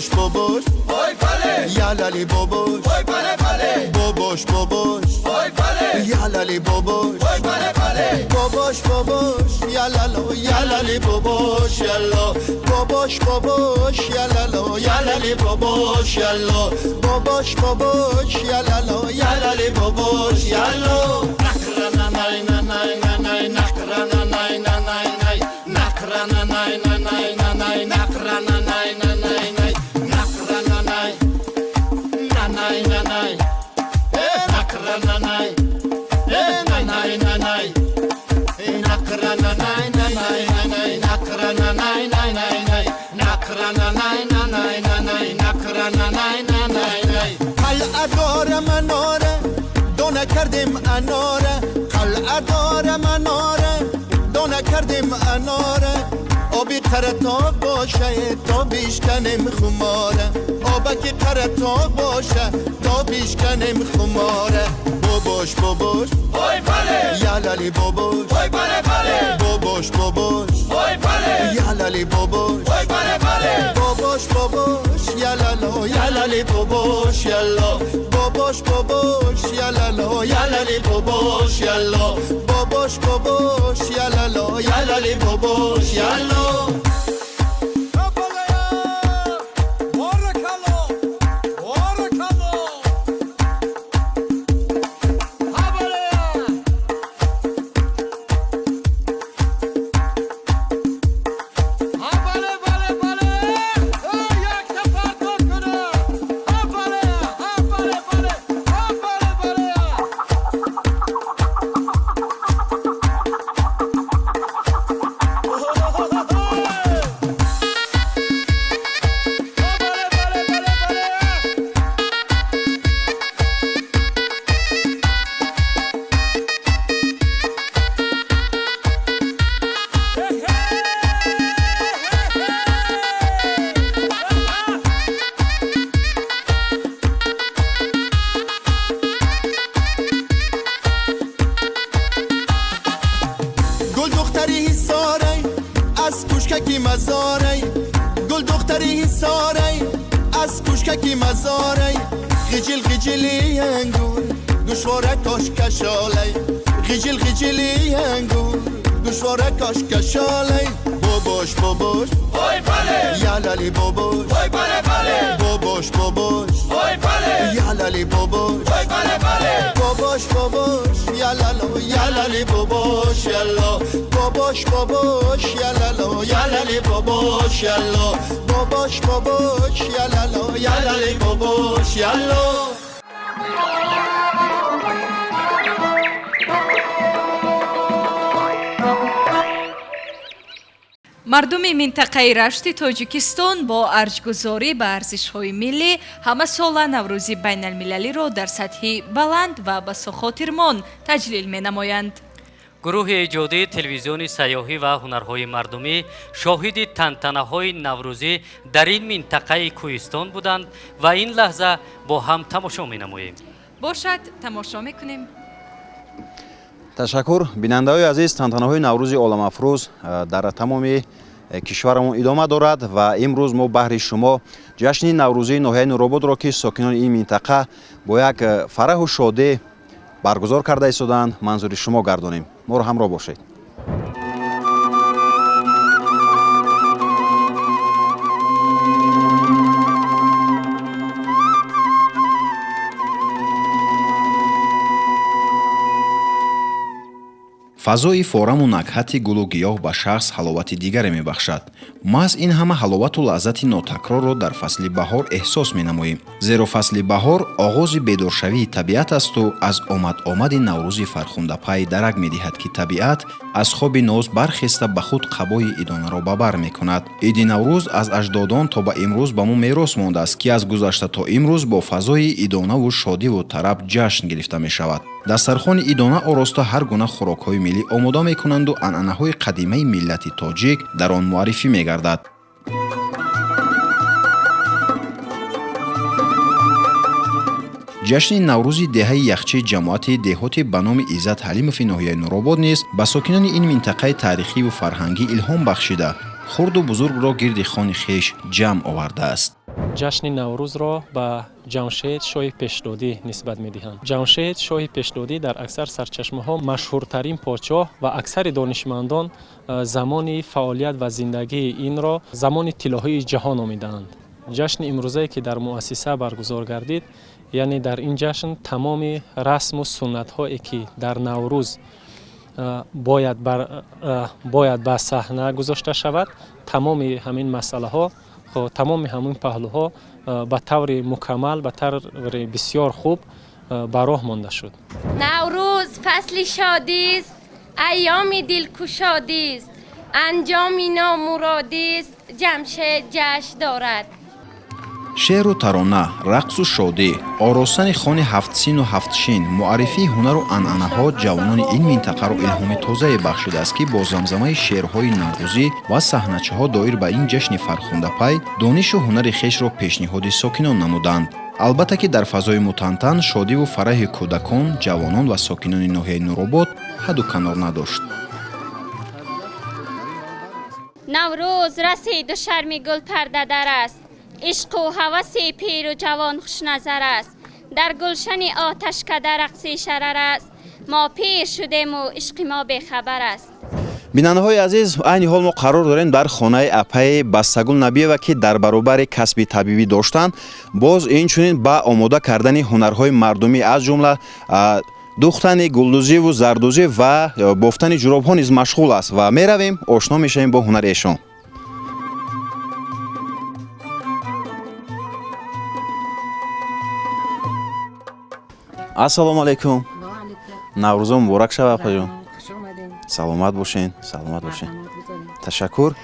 باباش باباش وای بله یلالی باباش وای بله بله باباش باباش وای بله یلالی باباش وای بله بله باباش باباش یلالو یلالی باباش یلا باباش باباش یلالو یلالی باباش یلا باباش باباش یلالو یلالی باباش یلا نقرا نای نای نای نقرا نای نای نای نقرا نای نای نای نقرا نای نای نای نقرا نای نای نای نقرا نای نای نای نقرا نای نای نای نقرا نای نای نای نقرا نای نای نای نقرا نای نای نای قلعه داره مناره دونه کردیم اناره قلعه داره مناره دونه کردیم اناره آبی قرتاق باشه تا بیشکنیم خماره آبکی قرتاق باشه تا بیشکنیم خماره باباش باباش وای بله یلالی باباش وای بله بله باباش باباش وای بله یلالی باباش وای بله بله باباش باباش یلالو یلالی باباش یلا باباش باباش یلالو یلالی باباش یلا باباش باباش یلالو یلالی باباش یلا گل دختری حساره از کوشککی مزاره گل دختری حساره از کوشککی مزاره خجل خجلی انگور گوشواره کاش کشاله خجل خجلی انگور گوشواره کاش کشاله باباش باباش وای بله یلالی باباش وای بله بله باباش باباش وای بله یلالی باباش وای بله بله باباش باباش یلالو یلالی باباش یلا باباش باباش یلالو یلالی باباش یلا باباش باباش یلالو یلالی باباش یلا Мардуми минтақаи Рашти Тоҷикистон бо арҷгузорӣ ба арзишҳои миллӣ ҳамасола Наврӯзи байналмилалиро дар сатҳи баланд ва басохотирмон таҷлил менамоянд. Гурӯҳи эҷодии телевизиони сайёҳӣ ва ҳунарҳои мардумӣ шоҳиди тантанаҳои наврӯзӣ дар ин минтақаи кӯҳистон буданд ва ин лаҳза бо ҳам тамошо менамоем. Бошад, тамошо мекунем. Ташаккур, бинандаҳои азиз, тантанаҳои Наврӯзи оламафрӯз дар тамоми кишварамон идома дорад ва имрӯз мо баҳри шумо ҷашни наврӯзии ноҳияи Нурободро, ки сокинони ин минтақа бо як фараҳу шодӣ баргузор карда истодаанд, манзури шумо гардонем. Моро ҳамроҳ бошед. Фазои фораму накҳати гулу гиёҳ ба шахс ҳаловати дигаре мебахшад. Маҳз ин ҳама ҳаловату лаззати нотакрорро дар фасли баҳор эҳсос менамоем, зеро фасли баҳор оғози бедоршавии табиат асту аз омад-омади наврӯзи фархундапай дарак медиҳад, ки табиат аз хоби ноз бархеста ба худ қабои идонаро ба бар мекунад. Иди Наврӯз аз аҷдодон то ба имрӯз ба мо мерос мондааст, ки аз гузашта то имрӯз бо фазои идонаву шодиву тараб ҷашн гирифта мешавад. Дастархони идона ороста ҳар гуна хӯрокҳои миллӣ омода мекунанду анъанаҳои қадимаи миллати тоҷик дар он муаррифӣ мегардад. Ҷашни Наврӯзи деҳаи Яхчи ҷамоати деҳоти ба номи Иззат Ҳалимови ноҳияи Нуробод низ ба сокинони ин минтақаи таърихиву фарҳангӣ илҳом бахшида, хурду бузургро гирди хони хеш ҷамъ овардааст. Ҷашни Наврӯзро ба Ҷамшед шоҳи Пешдодӣ нисбат медиҳанд. Ҷамшед шоҳи Пешдодӣ дар аксар сарчашмаҳо машҳуртарин подшоҳ ва аксари донишмандон замони фаъолият ва зиндагии инро замони тиллоҳии ҷаҳон номидаанд. Ҷашни имрӯзае ки дар муассиса баргузор гардид, яъне дар ин ҷашн тамоми расму суннатҳое ки дар Наврӯз бояд ба саҳна гузошта шавад, тамоми ҳамин масъалаҳо, тамоми ҳамин паҳлӯҳо ба таври мукаммал, ба таври бисёр хуб ба роҳ монда шуд. Наврӯз фасли шодист, айёми дилкушодист, анҷоми номуродист, Ҷамшед ҷашн дорад. Шеъру тарона, рақсу шодӣ, оростани хони ҳафтсину ҳафтшин, муаррифии ҳунару анъанаҳо ҷавонони ин минтақаро илҳоми тозае бахшидааст, ки бо замзамаи шеърҳои наврӯзӣ ва саҳначаҳо доир ба ин ҷашни фархундапай донишу ҳунари хешро пешниҳоди сокинон намуданд. Албатта ки дар фазои мутантан шодиву фараҳи кӯдакон, ҷавонон ва сокинони ноҳияи Нуробод ҳадду канор надошт. Наврӯз расиду шарми гул пардадар аст, ишқу ҳаваси пиру ҷавон хушназар аст, дар гулшани оташкада рақси шарар аст, мо пир шудему ишқи мо бехабар аст. Бинандаҳои азиз, айни ҳол мо қарор дорем дар хонаи апаи Бастагул Набиева, ки дар баробари касби табибӣ доштан, боз инчунин ба омода кардани ҳунарҳои мардумӣ, аз ҷумла духтани гулдӯзиву зардӯзӣ ва бофтани ҷуробҳо низ машғул аст ва меравем, ошно мешавем бо ҳунари эшон. Ассалому алайкум, Наврӯзо муборак шава, апаҷон. Саломат бошен, саломат бошен, ташаккур.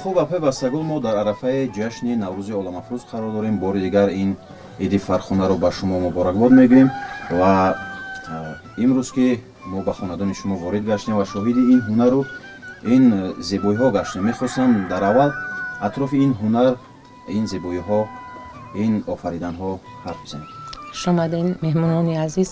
Хуб, апаи Бастагул, мо дар арафаи ҷашни Наврӯзи оламафрӯз қарор дорем. Бори дигар ин иди фархунаро ба шумо муборакбод мегӯем ва имрӯз ки мо ба хонадони шумо ворид гаштем ва шоҳиди ин ҳунару ин зебоиҳо гаштем, мехостам дар аввал атрофи ин ҳунар, ин зебоиҳо, ин офариданҳо ҳарф бизанем. Хуш омадем, меҳмонони азиз.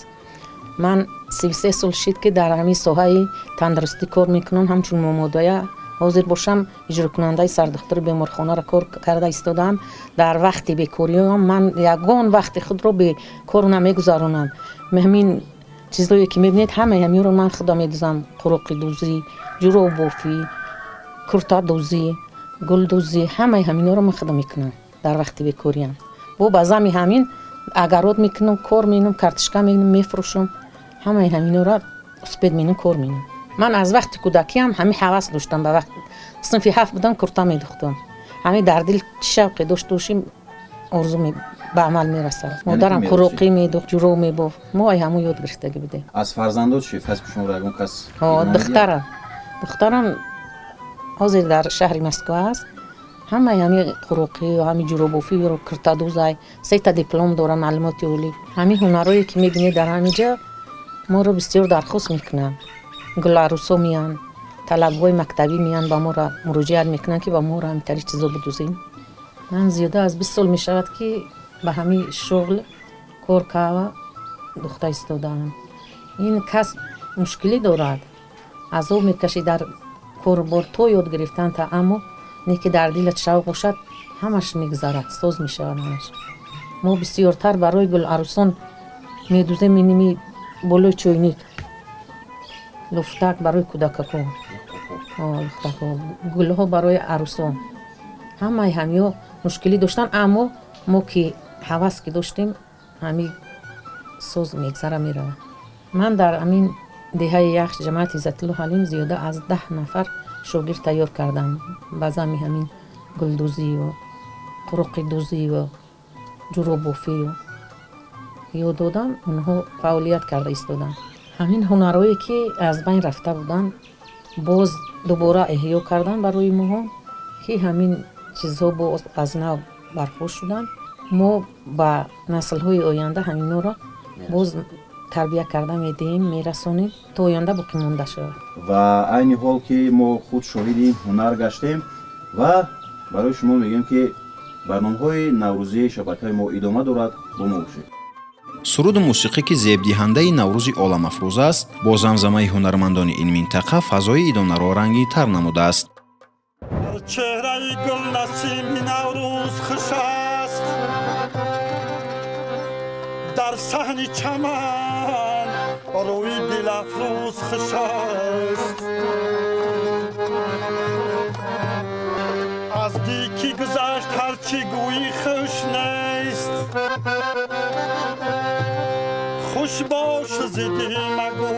Ман 33 сол шид, ки дар ҳамин соҳаи тандурустӣ кор мекунам, ҳамчун момодоя. Ҳозир бошам, иҷрокунандаи сардухтури беморхонаро кор карда истодаам. Дар вақти бекориам ман ягон вақти худро бекор намегузаронам. Ҳамин чизое ки мебинед, ҳамаи ҳаминро ман худам медузам: қуруқидӯзӣ, ҷуробофӣ, куртадӯзӣ, гулдӯзӣ, ҳамаи ҳаминҳоро ман худам мекунам дар вақти бекориам. Бо ба зами ҳамин агарот мекунам, кор менам, картишка менам, мефурӯшам, ҳамаи ҳаминҳоро успед менам, кор менам. Ман аз вақти кӯдакиам ҳамин ҳавас доштам. Ба вақт синфи 7 будам, курта медухтам. Ҳамин дар дил чӣ шавқе дошта бошим, орзу ба амал мерасад. Модарам қуруқӣ медухт, ҷуроб мебофт, мо ай ҳамон ёд гирифтагӣ будем. Аз фарзандот чӣ касби шуморо ягон кас? Духтарам ҳозир дар шаҳри Москва аст. Ҳамаи ҳамин қуруқӣ, ҳамин ҷуробофиро, куртадӯзай, сета диплом дорам, маълумоти олӣ. Ҳамин ҳунарҳое ки мебинед дар ҳамин ҷо моро бисёр дархост мекунанд. Гуларӯсо меянд, талабҳои мактабӣ меянд, ба моро муроҷиат мекунанд, ки ба моро ҳаминтари чизо бидӯзем. Ман зиёда аз 20 сол мешавад, ки ба ҳамин шуғл кор карда духта истодаам. Ин касб мушкилӣ дорад, азоб мекашӣ дар корубор то ёд гирифтан та, аммо не ки дар дилат шавқ бошад, ҳамаш мегузарад, соз мешавад ҳамаш. Мо бисёртар барои гуларӯсон медӯзем иними болои чойник, луфтак барои кӯдакако, луфтако, гулҳо барои арӯсон. Ҳамаи ҳамиҳо мушкилӣ доштанд, аммо мо ки ҳавас ки доштем, ҳамин соз мегзара меравад. Ман дар ҳамин деҳаи Яхш, ҷамоати Иззатулло Ҳалим, зиёда аз 10 нафар шогирд тайёр кардам ба зами ҳамин гулдӯзию қуруқидӯзию ҷуробофию ёд додам. Онҳо фаъолият карда истоданд. Ҳамин ҳунарҳое ки аз байн рафта буданд, боз дубора эҳё кардан барои моҳо, ки ҳамин чизҳо боз аз нав барпо шуданд. Мо ба наслҳои оянда ҳаминҳоро боз тарбия карда медиҳем, мерасонем, то оянда боқӣ монда шавад. Ва айни ҳол ки мо худ шоҳиди ҳунар гаштем ва барои шумо мегӯем, ки барномаҳои наврӯзии шабакаи мо идома дорад, бо мо бошед. Суруду мусиқӣ, ки зебдиҳандаи Наврӯзи оламафрӯз аст, бо замзамаи ҳунармандони ин минтақа фазои идонаро рангинтар намудааст. Чеҳраи гул насими Наврӯз хуш аст. Дар саҳни чаман рӯи дилафрӯз хуш аст. Аз дикӣ гузашт ҳарчи гӯӣ хуш нест. Хуш бош зидди магӯ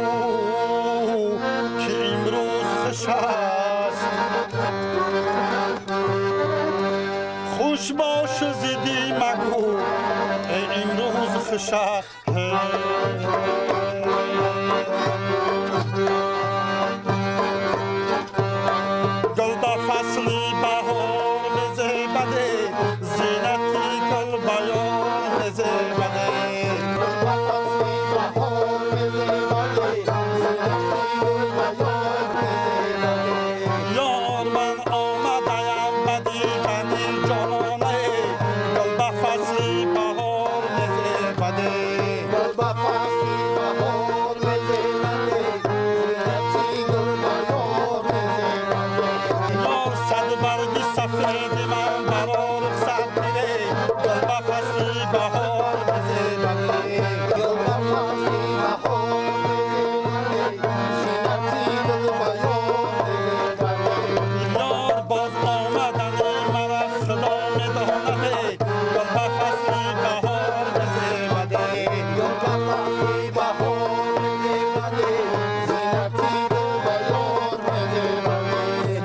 ки имрӯз хуш аст. Хуш бош зидди магӯ имрӯз хуш аст. Гул ба фасли баҳор мезебаде, зинати гул ба ёр мезебаде. Гул ба фасли баҳор мезебаде, зинати гул ба ёр мезебаде. Ёр ман омадаям ба дидани ҷонона, гул ба фасли баҳор мезебаде. Гул ба фасли баҳор мезебаде, зинати гул ба ёр мезебаде. Ёр сад барги сафеди ман баро рухсат биде, гул ба фасли баҳор мезебаде. Гул ба фасли баҳор мезебаде, зинати гул ба ёр мезебаде. Ёр боз омадани мара Худо медонаде, гул ба фасли баҳор мезебаде. Гул ба фасли баҳор мезебаде, зинати гул ба ёр мезебаде.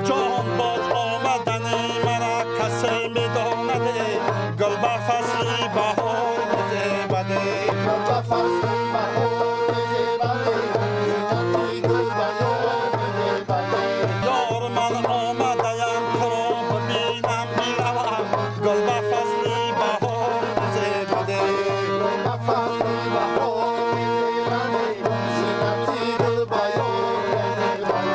Ҷон боз омадани мара касе медонаде, гул ба фасли баҳор мезебаде. Гул ба фасли баҳор мезебаде, зинати гул ба ёр мезебаде. Ёр ман омадаям туро бибинам биравам, гул ба фасли баҳор мезебаде. Гул ба фасли баҳор мезебаде, зинати гул ба ёр мезебаде.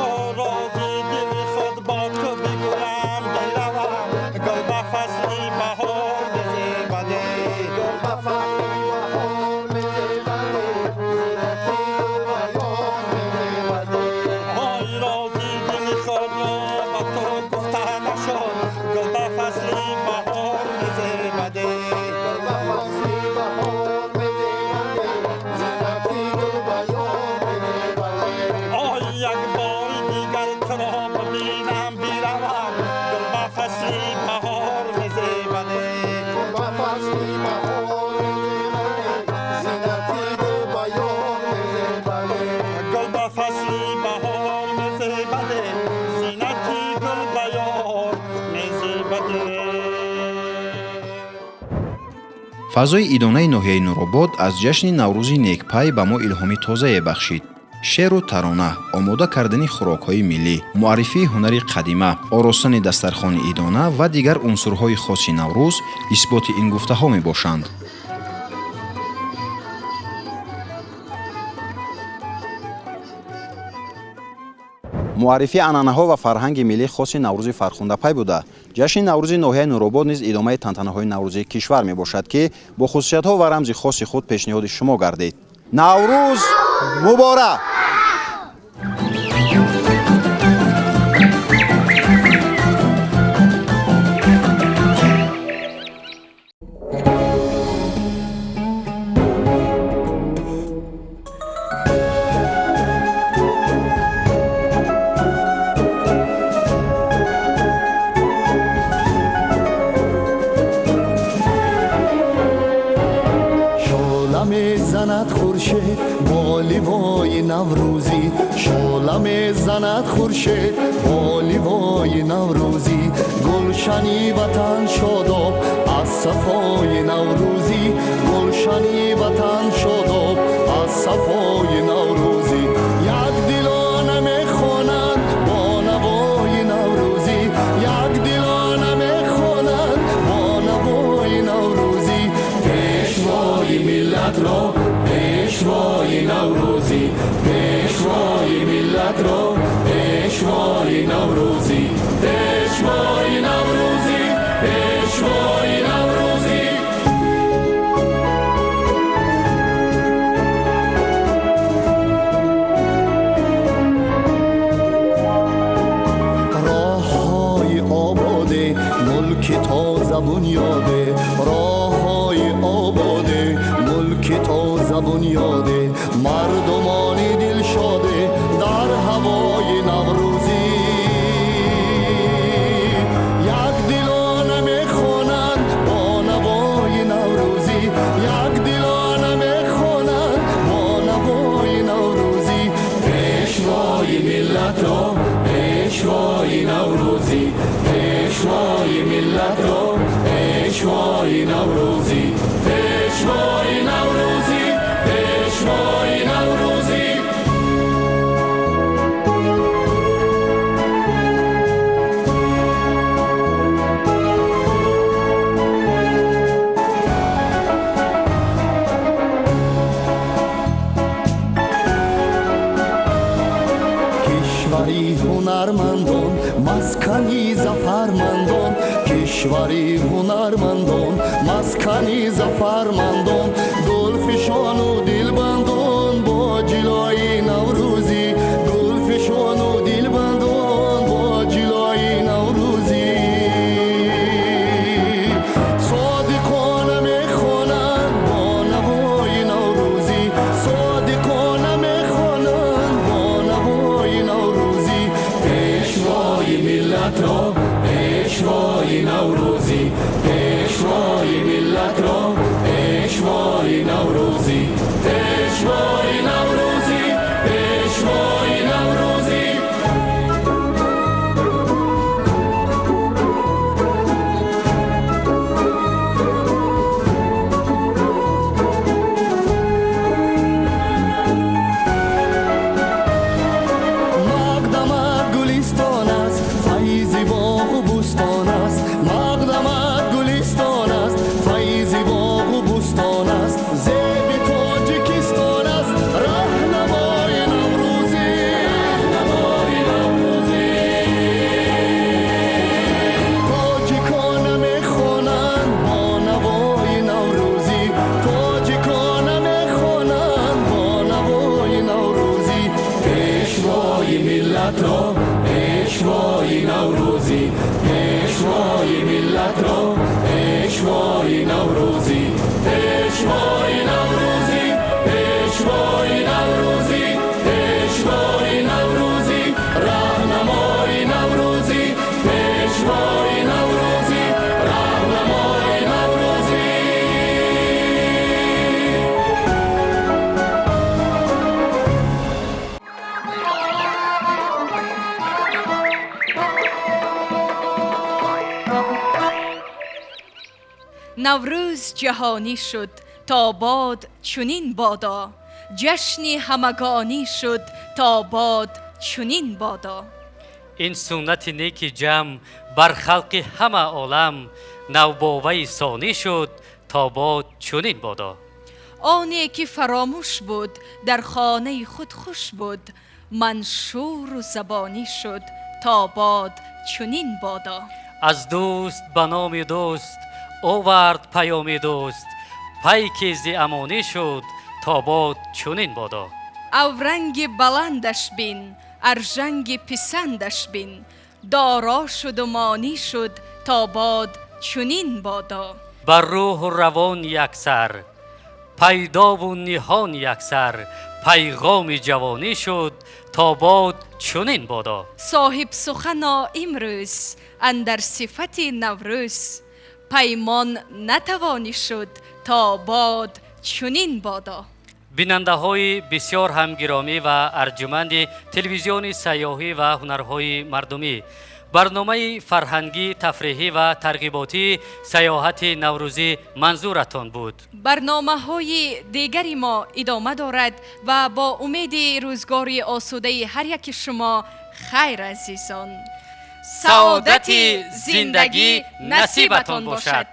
О рози дили худ бо ту бигӯям биравам, гул ба фасли баҳор мезебаде. Гул ба фасли баҳор мезебаде, зинати гул ба ёр мезебаде. Ой рози дили худро ба ту гуфта нашуд, гул ба фасли баҳор мезебаде. Гул ба фасли баҳор мезебаде, зинати гул ба ёр мезебаде. Ой як бори дигар туро бибинам биравам, гул ба фасли баҳор мезебаде. Гул ба фасли баҳор мезебаде, зинати гул ба ёр мезебаде. Гул ба фасли баҳор мезебаде, зинати гул ба ёр мезебаде. Фазои идонаи ноҳияи Нуробод аз ҷашни Наврӯзи некпай ба мо илҳоми тозае бахшид. Шеъру тарона, омода кардани хӯрокҳои миллӣ, муаррифии ҳунари қадима, оростани дастархони идона ва дигар унсурҳои хоси Наврӯз исботи ин гуфтаҳо мебошанд. Муаррифии анъанаҳо ва фарҳанги миллӣ хоси Наврӯзи фархундапай буда, ҷашни Наврӯзи ноҳияи Нуробод низ идомаи тантанаҳои наврӯзии кишвар мебошад, ки бо хусусиятҳо ва рамзи хоси худ пешниҳоди шумо гардид. Наврӯз муборак! Шола мезанад хуршед бо ливои наврӯзӣ, шола мезанад хуршед бо ливои наврӯзӣ. Гулшани ватан шодоб аз сафои наврӯзӣ, гулшани ватан шодоб аз сафои наврӯзӣ. Як дилона мехонанд бо навои наврӯзӣ, як дилона мехонанд бо навои наврӯзӣ. Пешвои миллатро пешвои наврӯзӣ, пешвои миллатро пешвои наврӯзӣ, пешвои наврӯзӣ, пешвои наврӯзӣ. Роҳҳои ободе мулки тоза бунёде, роҳҳои ободе мулки Мулки тоза бунёде, мардумони дилшоде дар ҳавои наврӯзӣ. Як дилона мехонанд бо навои наврӯзӣ, як дилона мехонанд бо навои наврӯзӣ. Пешвои миллатро, пешвои наврӯзӣ, пешвои миллатро, пешвои наврӯзӣ, пешвои наврӯзӣ, пешвои наврӯзӣ. Кишвари ҳунармандон, маскани зафармандон, кишвари ҳунармандон, маскани зафармандон, гулфишону дилбандон бо ҷилои наврӯзӣ, гулфишону дилбандон бо ҷилои наврӯзӣ. Содиқона мехонанд бо навои наврӯзӣ, содиқона мехонанд бо навои наврӯзӣ. Пешвои миллатро, пешвои наврӯзӣ, пешвои миллатро, пешвои наврӯзӣ, пешвои наврӯзӣ, пешвои наврӯзӣ. Мақдамат гулистон аст, файзи боғу бӯстон аст, мақдамат гулистон аст, файзи боғу бӯстон аст, зеби Тоҷикистон аст, раҳнамои наврӯзӣ, раҳнамои наврӯзӣ. Тоҷикона мехонанд бо навои наврӯзӣ, тоҷикона мехонанд бо навои наврӯзӣ. Пешвои миллатро, пешвои наврӯзӣ, пешвои миллатро, пешвои наврӯзӣ, пешвои наврӯзӣ, пешвои наврӯзӣ, пешвои наврӯзӣ, раҳнамои наврӯзӣ, пешвои наврӯзӣ, раҳнамои наврӯзӣ. Наврӯз ҷаҳонӣ шуд, то бод чунин бодо, ҷашни ҳамагонӣ шуд, то бод чунин бодо. Ин суннати неки ҷамъ бар халқи ҳама олам навбоваи сонӣ шуд, то бод чунин бодо. Оне ки фаромӯш буд, дар хонаи худ хуш буд, маншуру забонӣ шуд, то бод чунин бодо. Аз дӯст ба номи дӯст овард паёми дӯст, пайки зи амонӣ шуд, то бод чунин бодо. Авранги баландаш бин, аржанги писандаш бин, доро шуду монӣ шуд, то бод чунин бодо. Бар рӯҳу равон яксар, пайдову ниҳон яксар, пайғоми ҷавонӣ шуд, то бод чунин бодо. Соҳибсухано имрӯз андар сифати наврӯз, паймон натавонӣ шуд, то бод чунин бодо. Бинандаҳои бисёр ҳам гиромӣ ва арҷуманди телевизиони сайёҳӣ ва ҳунарҳои мардумӣ, барномаи фарҳангӣ, тафриҳӣ ва тарғиботии сайёҳати наврӯзӣ манзуратон буд. Барномаҳои дигари мо идома дорад ва бо умеди рӯзгори осудаи ҳар яки шумо хайр, азизон. Саодати зиндагӣ насибатон бошад.